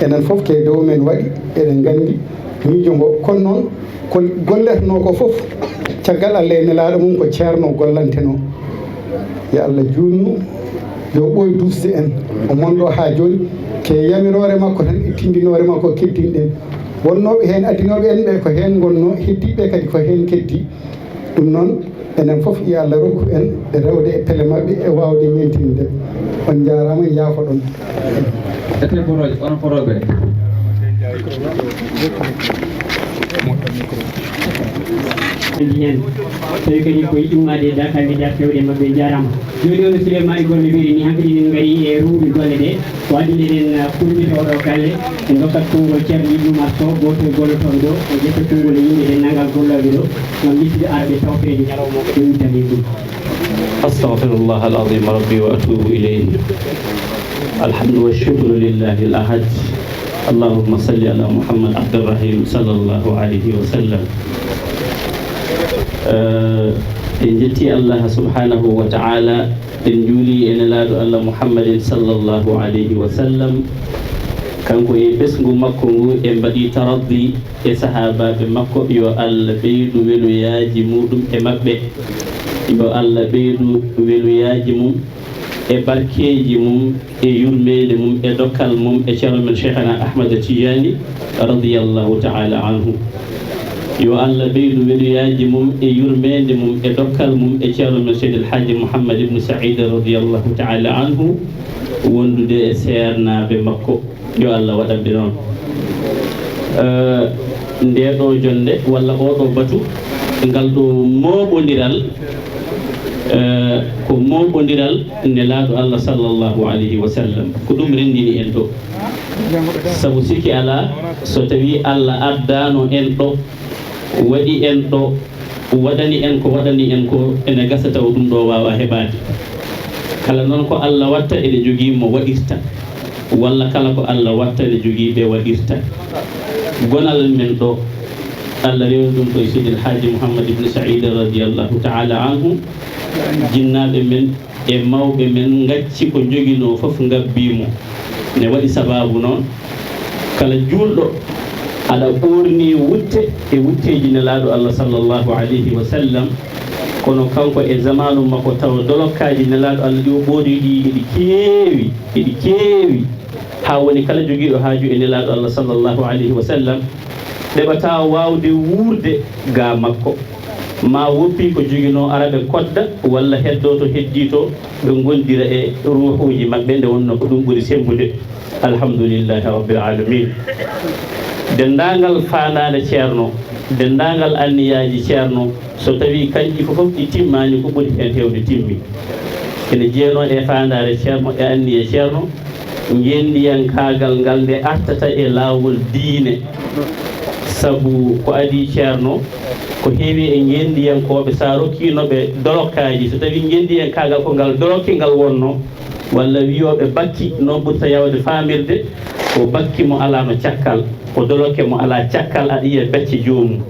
Enen fof ko e dow men waɗi, eɗen nganndi miijo ngo. Kono noon, ko golletenoo ko fof, caggal Allah e nelaaɗo mum ko Ceerno gollantenoo. Yo Allah juutnu, yo ɓooy duusde en. O mon ɗo haa jooni, ko e yamiroore makko tan e tinndinoore makko keddinɗen. Wonnooɓe heen, adinooɓe en ɓe ko heen ngonnoo, heddiiɓe kadi ko heen keddii. Ɗum noon, enen fof, yo Allah rokku en rewde e pele maɓɓe e waawde ñeentinde. On njaaraama, yaafoɗon. Ete boroje, onon boroɓe. Andi hen, tawi kadi ko yiɗi ummaade e Dakar Media, fewde maɓɓe, njaaraama. Jooni o no Souleymane Golle wiiri ni, hankadi min ngari e ruuɓi golle ɗe. Ko adii eɗen, uh, kulmita oɗo galle, en ndokkat konngol Ceerno Ibnu Umar Sow, gooto e gollotooɓe ɗo, o ƴetta konngol e yimɓe denndaangal gollooɓe ɗo, ngam yettude arɓe tawtoreede ñalawma o, ɓe uddani en ɗum. أستغفر الله العظيم ربي وأتوب إليه. الحمد والشكر لله الأحد. اللهم صل على محمد عبد الرحيم صلى الله عليه وسلم. Eh, en njetti Allah subhanahu wa ta'ala, en njuuli e nelaaɗo Allah Muhammadin sallallahu alayhi wa sallam, kanko e ɓesngu makko ngu, en mbaɗi taraddi e sahaabaaɓe makko, yo Allah ɓeydu weluyaji muɗum e maɓɓe, yo Allah ɓeydu weluyaji mum e barkeeji mum e yurmeende mum e dokkal mum e Ceerno men Cheikhana Ahmad Tidiane radiyallahu ta'ala anhu. Yo Allah ɓeydu weluyaji mum e yurmeende mum e dokkal mum e Ceerno men Seydi El Hadji Mouhammad Ibn Saïd radiyallahu ta'ala anhu, wondude e seernaaɓe makko. Yo Allah waɗan ɓe noon. Eh, ndee ɗoo jonnde walla oo ɗoo batu, ngal ɗoo mooɓondiral, eh, ko mooɓondiral nelaaɗo Allah sallallahu alayhi wa sallam. Ko ɗum renndini en ɗoo. Sabu sikki alaa, so tawii Allah addaano en ɗoo, waɗi en ɗoo, waɗani en ko waɗani en ko, ene gasa taw ɗum ɗoo waawaa heɓaade. Kala noon ko Allah watta, ene jogii mo waɗirta, walla kala ko Allah watta, ene jogii ɓe waɗirta. Gonal men ɗoo, Allah rewni ɗum ko e Seydi El Hadji Mouhammad Ibn Saïd radiyallahu ta'ala anhu, jinnaaɓe men e mawɓe men ngacci ko njoginoo fof, ngabbii mo. Ne waɗi sabaabu noon, kala juulɗo aɗa ɓoornii wutte e wutteeji nelaaɗo Allah sallallahu alayhi wa sallam, kono kanko e zamaanu makko tawa dolokkaaji nelaaɗo Allah ɗi o ɓoornii ɗi eɗi keewi, eɗi keewi, haa woni kala jogiiɗo haaju e nelaaɗo Allah sallallahu alayhi wa sallam, ɗeɓataa waawde wuurde ga makko. Ma woppi ko joginoo ara ɓe kodda, walla heddoo to heddii to, ɓe ngondira e ruuhuuji maɓɓe, nde wonnoo ko ɗum ɓuri semmbude. Alhamdulillahi Rabbil Aalamiin. Denndaangal faandaare Ceerno, denndaangal anniyaaji Ceerno, so tawii kanji fof ɗi timmaani, ko ɓuri heen heewde timmi. Ene jeyanoo e faandaare Ceerno e anniya Ceerno, ngenndiyankaagal ngal nde artata e laawol diine. Sabu ko adii Ceerno, ko heewi e ngenndiyankooɓe, so a rokkiino ɓe dolokkaaji, so tawii ngenndiyankaagal ko ngal dolokke ngal wonnoo, walla wiyooɓe bakki, noon ɓurta yaawde faamirde, ko bakki mo alaa no cakkal, ko dolokke mo alaa cakkal, aɗa yiya becce joomum.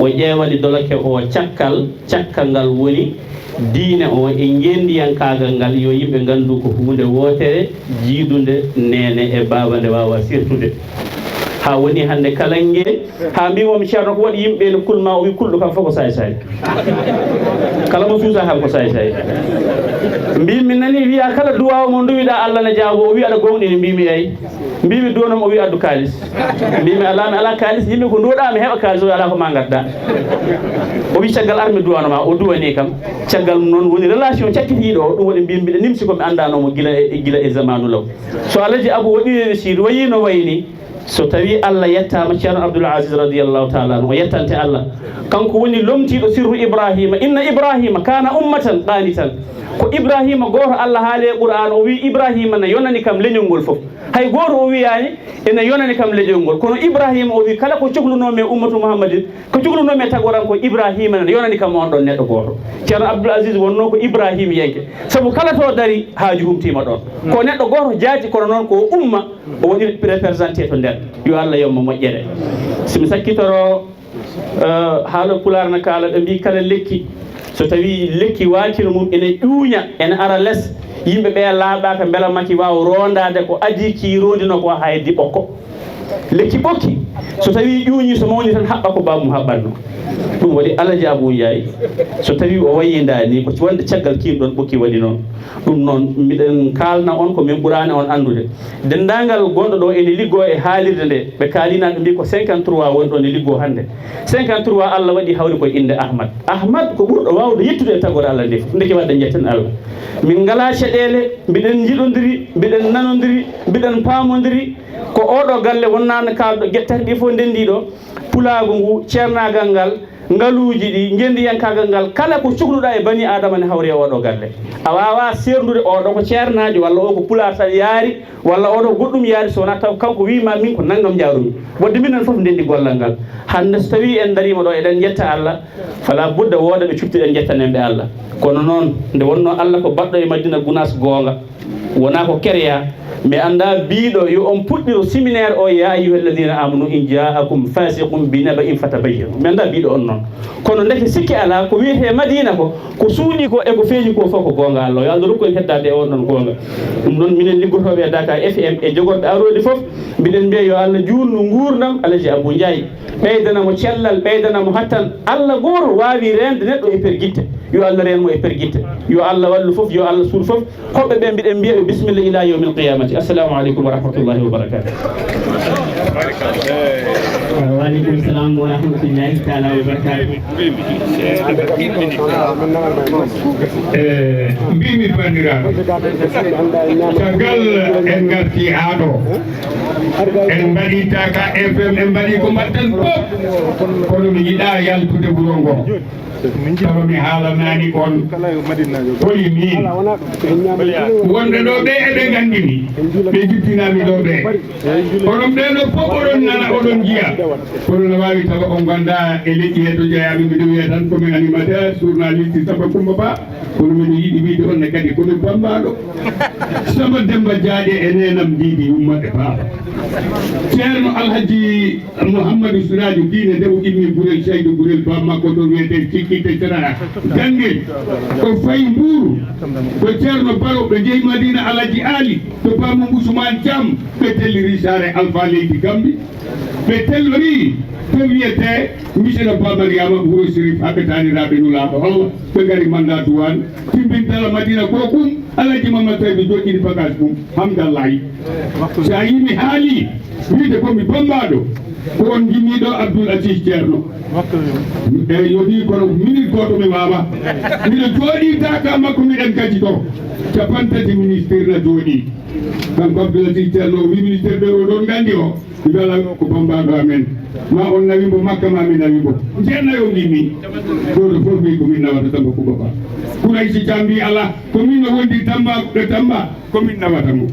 O ƴeewani doloke o cakkal, cakkal ngal woni diine o e ngenndiyankaagal ngal, yo yimɓe nganndu ko huunde wootere, jiidunde neene e baaba nde waawaa sirtude. Haa woni hannde kala nge, haa mbiimi mo ceerno ko waɗi yimɓe ene kulma, o wi kulɗo kam fof ko saay-saay. Kala mo suusa kam ko saay-saay. Mbiimi mi nani wiya kala duwaaw mo nduwiɗaa Allah ne jaabo, o wi aɗa goongɗini, mbiimi eey. Mbiimi duwano mo, o wi addu kaalis. Mbiimi alaa mi alaa kaalis, yimɓe ko nduwoɗaa mi heɓa kaalis, o wi alaa ko ma ngadda. O wi caggal ar mi duwano ma, o duwani kam. Caggal mum noon woni relation cakkitiiɗo o, ɗum waɗi mbiimi mbiɗa nimsi ko mi anndaano mo gila e, gila e zamaanu law. So Alaji Abu waɗi réussir, wayi no wayi ni, so tawi Allah yettaama, Ceerno Abdul Aziz radiyallahu taala anhu, o yettante Allah. Kanko woni lomtiiɗo sirru Ibrahima. Inna Ibrahima kana ummatan qanitan. Ko Ibrahima gooto Allah haali e Qur'an, o wi Ibrahima ne yonani kam leñol ngol fof. Hay gooto o wiyaani ene yonani kam leñol ngol. Kono Ibrahima o wi kala ko cohlunoo mi e ummatu Muhammadin, ko cohlunoo mi e tagoran ko Ibrahima ne yonani kam on ɗon neɗɗo gooto. Ceerno Abdul Aziz wonnoo ko Ibrahimiyanke. Sabu kala to dari haaju humtiima ɗon. Ko neɗɗo gooto jaati kono noon ko umma o woni représenté to nder. Yo Allah yommo moƴƴere. Si mi sakkitoro, eh, haala pulaar na kaala, ɓe mbii kala lekki, so tawi lekki waakino mum ene ƴuuña, ene ara les, yimɓe ɓe laaɓaaka mbela maki waaw roondaade ko adii ki roondino ko haa heddi ɓokko. Lekki ɓokki, so tawi ƴuuñi so mawni tan haɓɓa ko baabum haɓɓatno. Ɗum waɗi Alaji Abu Njaay, so tawi o wayindaani ko wonde caggal kiin ɗon ɓokki waɗi noon. Ɗum noon, miɗen kaalna on ko min ɓuraani on anndude. Denndaangal gonɗo ɗo ene liggoo e haalirde nde, ɓe kaalina ɓe mbii ko cinquante-trois woni ɗo ne liggoo hannde. Cinquante-trois Allah waɗi hawri koye innde Ahmad. Ahmad ko ɓurɗo waawde yettude e tagoore Allah nde fof. Ndeke waɗde njetten Allah. Min ngalaa caɗeele, mbiɗen njiɗondiri, mbiɗen nanondiri, mbiɗen paamondiri. Ko oɗo galle wonnaano kaalɗo geɗe tati ɗi fof ndenndii ɗo. Pulaagu ngu, ceernaagal ngal, ngaluuji ɗi, ngenndiyankaagal ngal, kala ko cukluɗaa e banii Aadama ne hawri e ooɗoo galle. A waawaa seerndude ooɗoo ko ceernaajo, walla o ko pulaar tan yaari, walla ooɗoo ko goɗɗum yaari, so wonaa taw kanko wii ma min ko nanngam njaarumi. Waɗde minen fof ndenndi gollal ngal. Hannde so tawii en ndariima ɗo eɗen njetta Allah, fala budda wooda ɓe cuktuɗen njettanen ɓe Allah. Kono noon, nde wonnoo Allah ko baɗɗo e Madina Gunaas goonga, wonaa ko kereya. Mi anndaa biiɗo yo on puɗɗiro séminaire o, ya ayyuha alladina amanu in jaakum fasiqum bi naba'in fatabayyanu. Mi anndaa biiɗo on noon. Kono ndeke sikki alaa, ko wiyetee Madina ko, ko suuɗi ko e ko feeñi ko fof ko goonga Allah. Yo Allah rokku en heddaade e on ɗon goonga. Ɗum noon minen liggotooɓe e Dakar F M e jogorɓe aroodi fof, mbiɗen mbiya yo Allah juutnu nguurndam Alaji Abu Njaay. Ɓeydana mo cellal, ɓeydana mo hattan. Allah gooto waawi reende neɗɗo e pergitte. Yo Allah reen mo e pergitte. Yo Allah wallu fof, yo Allah suur fof. Hoɓɓe ɓe mbiɗen mbiya ɓe bisimilla ila yawmil qiyamati. Assalamu aleykum wa rahmatullahi wa barakatuh. Wa aleykum salam wa rahmatullahi taala wa barakatuh. E mbimi bandiraaɓe, caggal en ngarti haa ɗo, en mbaɗi Dakar F M, en mbaɗi ko mbaɗten fof, kono mi yiɗa yaltude wuro ngo. Tawa mi haalanaani on holi min. Wonɓe ɗo ɓe eɓe nganndi mi, ɓe jippinami ɗo ɓe. Onon ɓee ɗo fof oɗon nana, oɗon njiya. Kono no waawi tawa on nganndaa e leƴƴi he to jeyaami, miɗo wiya tan ko mi animateur, journaliste Samba Coumba Ba. Kono miɗo yiɗi wiide on ne kadi ko mi bammbaaɗo. Samba Demba Jaaƴe e neenam Ndiidi Yumma e Baaba. Ceerno Alhaji Mouhamadou Siraju Diine nde o immi Gurel Saydu Gurel, bammakko to wiyetee Cikkitte Sera Ganngel. O fayi Mbuuru. Ko Ceerno Baro ɓe jeyi Madina Alhaji Aali. To Bamum Usmaan Caam, ɓe telliri saare Alfaa leydi Gambi. Ɓe tellori to wiyetee Misira Ba Mariama, wuro Sirif, haa ɓe taaniraaɓe Nulaaɗo Allah. Ɓe ngari manndaa duwaan, timbintala Madina ko kum, Alhaji Mamad Saydu joɗɗini bagage mum, Hamdallahi. So a yii mi haalii, wiide ko mi bammbaaɗo, ko on njinnii ɗo Abdoul Aziz Ceerno. Eyi, yo nii kono minute gooto mi waawa. Miɗo jooɗii Daaka makko, miɗen kaji to. Capanɗe tati ministère na jooɗii. Kanko Abdoul Aziz Ceerno o wii ministère ɓe oɗon nganndi o, mi wiya ko bammbaaɗo amen. Ma on nawi mbo Makka, ma mi nawi mbo. Ceerno yo ngimmii. Gooto fof wii ko min nawata Samba Coumba Ba. Kuraysi Caam mbii alaa, ko min no wondi Tamba, ɓe Tamba, ko min nawata mo.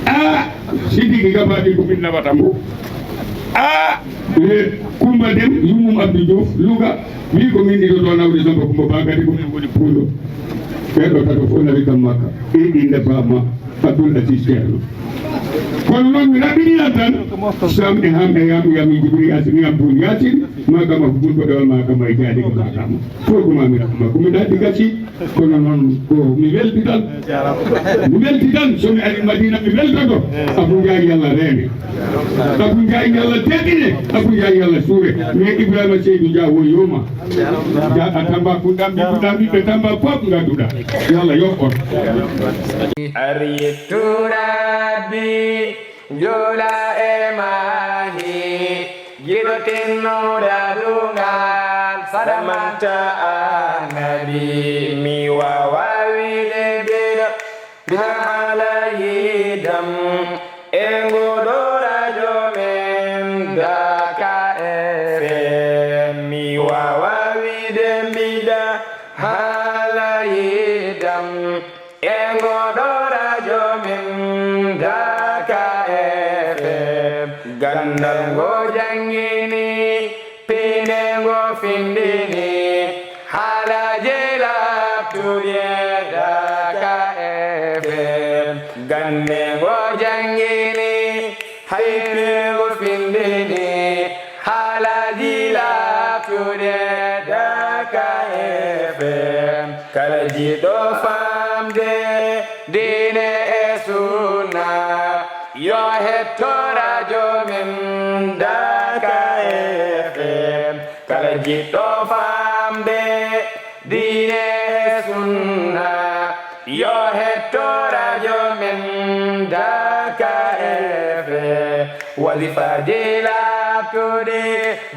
A Sidiki Gabaɗi ko min nawata mo. A Coumba Dem, yummum Abdou Diouf, Louga, wii ko min ɗiɗo ɗo nawde Samba Coumba Ba, kadi ko min ngoni puulo. Ɓee ɗo tato fof nawi kam Makka. E innde Ba ma Abdoul Aziz Ceerno. Kono noon mi raɓɓiɗinan tan, Sam e Ham e Yam, Yam e Jibril Yaasin, Yam Bun Yaasin, Makama ko ɓurɗo ɗewal, makama e jaadiga makama. Fof ko mami rahma. Ko mi ɗaɗi gasi, kono noon ko mi welti tan. Mi welti tan, so mi ari Madina, mi weltoto. Abou Ndiaye, Yalla reene. Abou Ndiaye, Yalla teddine. Abou Ndiaye, Yalla suure. Mais Ibrahima Seydou Dia woyoma. Jaaɗa Tamba, fuɗɗam ɓiɓɓuɗam ɓiɓɓe Tamba fof ngadduɗa. Yalla yoɓ on. Ari turabi. Jula e maahi, jiɗo tinnoɗa dungal, sadamanta annabi, mi wawa wiide bida, bida haala yidam, e ngoɗo rajo men Daka F M, mi wawa wiide bida haala yidam. E ngoɗo rajo men Daka F M, gandal ngo jangini, pine ngo findini, haalaji laaɓtuɗi e Daka F M. Gande ngo jangini, hay pine ngo findini, haalaji laaɓtuɗi e Daka F M. Kala jiɗɗo famde diine e sunna, yo hetto rajo men Daka F M. Kala jiɗɗo famde diine e sunna, yo hetto rajo men Daka F M. Wazifaji laaɓtuɗi,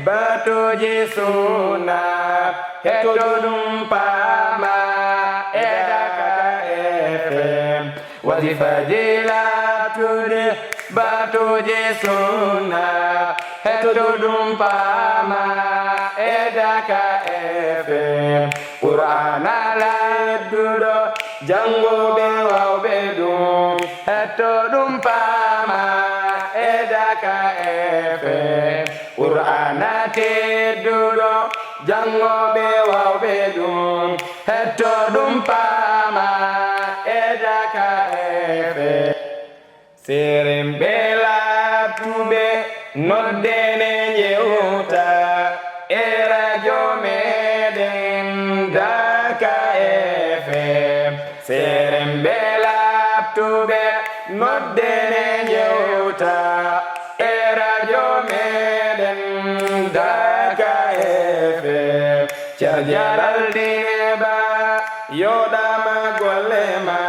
batuji sunna, hetto ɗum paama e Daka F M. Wazifaji laaɓtuɗi, batuji sunna, hetto ɗum paama e Daka F M. Qur'aana ladduɗo, jannguɓe wawɓe ɗum, hetto ɗum paama e Daka F M. Qur'aana tedduɗo, jannguɓe wawɓe ɗum, hetto ɗum paama e Daka F M. Seeremɓe laaɓtuɓe, nodden e njewta e rajo meɗen Daka F M. Seeremɓe laaɓtuɓe, nodden e njewta e rajo meɗen Daka F M. Ceerno Jalal Diine Ba, yoɗama golle ma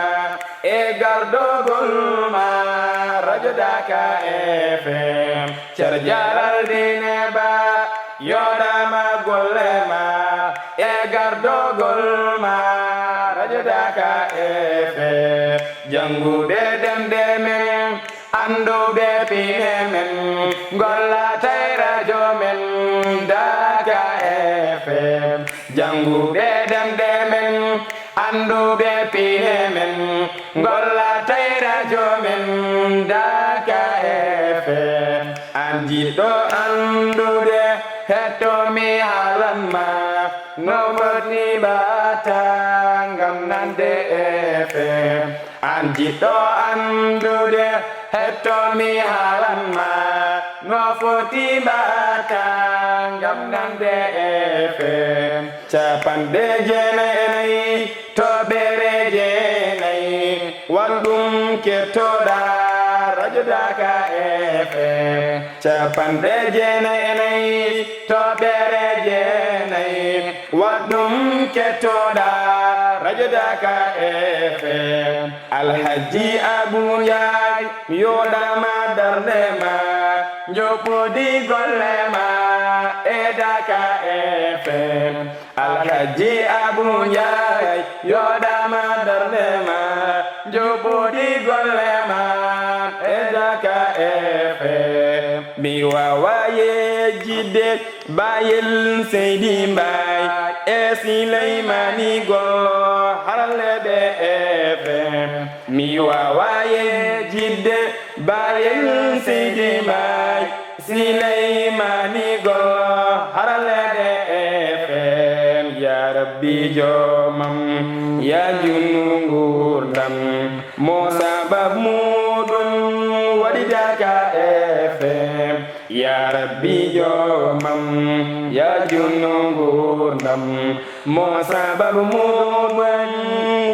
e gardogol ma rajo Daka F M. Ceerno Jalal Diine Ba, yoɗama golle ma e gardogol ma rajo Daka F M. Jannguɓe ɗemɗe men, annduɓe pine men, ngollata e rajo men Daka F M. Jannguɓe ɗemɗe men, annduɓe pine men, ngollata e rajo men Daka F M. An jiɗɗo anndude, hetto mi haalan ma no foti mbaɗata ngam nande F M. An jiɗɗo anndude, hetto mi haalan ma no foti mbaɗata ngam nande F M. Capanɗe jeenayi e nayi toɓɓere jeenayi, waɗ ɗum kettoɗa rajo Daka F M. Capanɗe jeenayi e nayi toɓɓere jeenayi, waɗ ɗum kettoɗa rajo Daka F M. Alhaji Abu Njaay, yoɗama darnde ma, njoɓɓudi golle ma e Daka F M. Alhaji Abu Njaay, yoɗama darnde ma, njoɓɓudi golle ma e Daka F M. Mi wawa yejjitde Bayel Seydi Mbaye e Sileymani Gollo haralleɓe F M. Mi wawa yejjitde Bayel Seydi Mbaye, Sileymani Gollo haralleɓe F M. Ya Rabbi joomam, ya junnu ngurdam, mo sabab muɗum waɗi Daka F M. Ya Rabbi joomam, Yajunno ngurdam mo sababu muɗum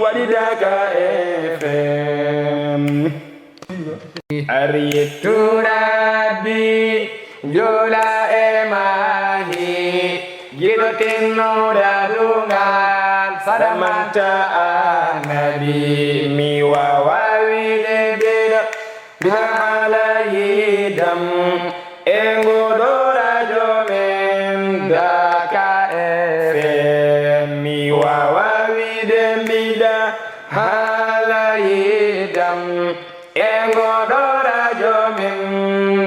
waɗi Daka F M. Ariyettu Rabbi, jola e mahi, giɗo tinnoɗa dungal, sadamanta annabi, mi wawa wide bida, bida haala yidam, e ngoɗo rajo men Daka F M, mi wawa wide bida haala yidam. E ngoɗo rajo men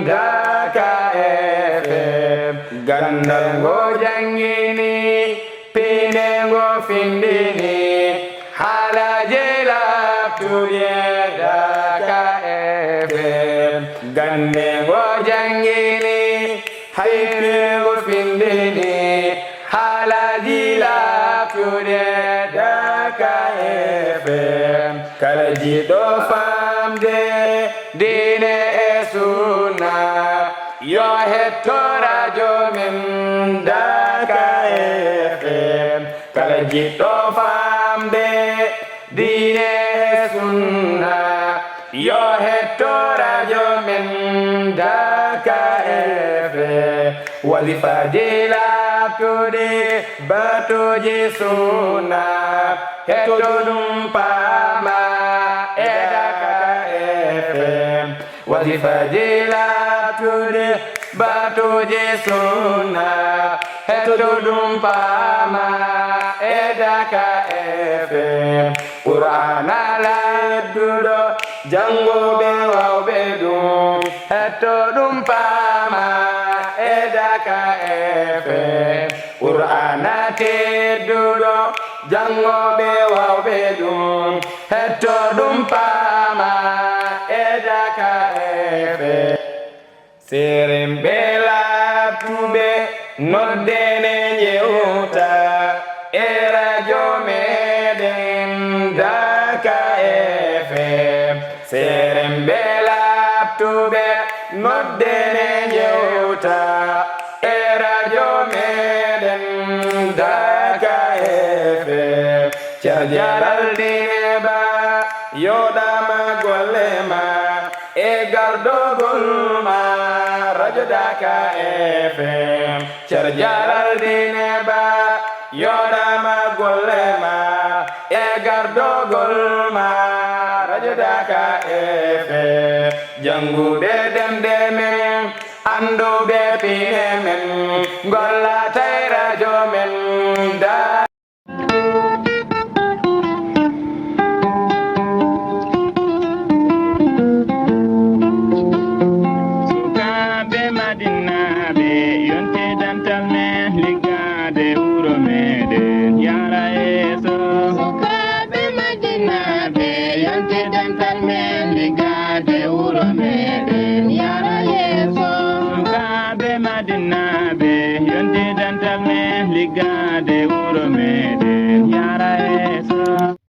Daka F M, gandal ngo jangini, pine ngo findini, haalaji laaɓtuɗi e Daka F M. Gande ngo jangini, hay pine ngo findini, haalaji laaɓtuɗi e Daka F M. Kala jiɗɗo famde diine e sunna, yo hetto rajo men Daka F M. Kala jiɗɗo famde diine e sunna, yo hetto rajo men Daka F M. Wasifaji laaɓtuɗi, batuji sunna, hetto ɗum paama e Daka F M. Wasifaji laaɓtuɗi, batuji sunna, hetto ɗum paama e Daka F M. Qur'ana ladduɗo, jangoɓe wawɓe ɗum, hetto ɗum paama e Daka F M. Qur'ana tedduɗo, jangoɓe wawɓe ɗum, hetto ɗum paama e Daka F M. Seren ɓe laaɓtuɓe, noddene jewta e rajo meɗen Daka F M. Seren ɓe laaɓtuɓe, noddene jewta e rajo meɗen Daka F M. Ceerno Jalal Dine Ba, yoɗama golle ma e gardogol ma rajo Daka F M. Ceerno Jalal Dine Ba, yoɗama golle ma e gardogol ma rajo Daka F M. Janguɓe ɗemɗe men, anduɓe pine men, golle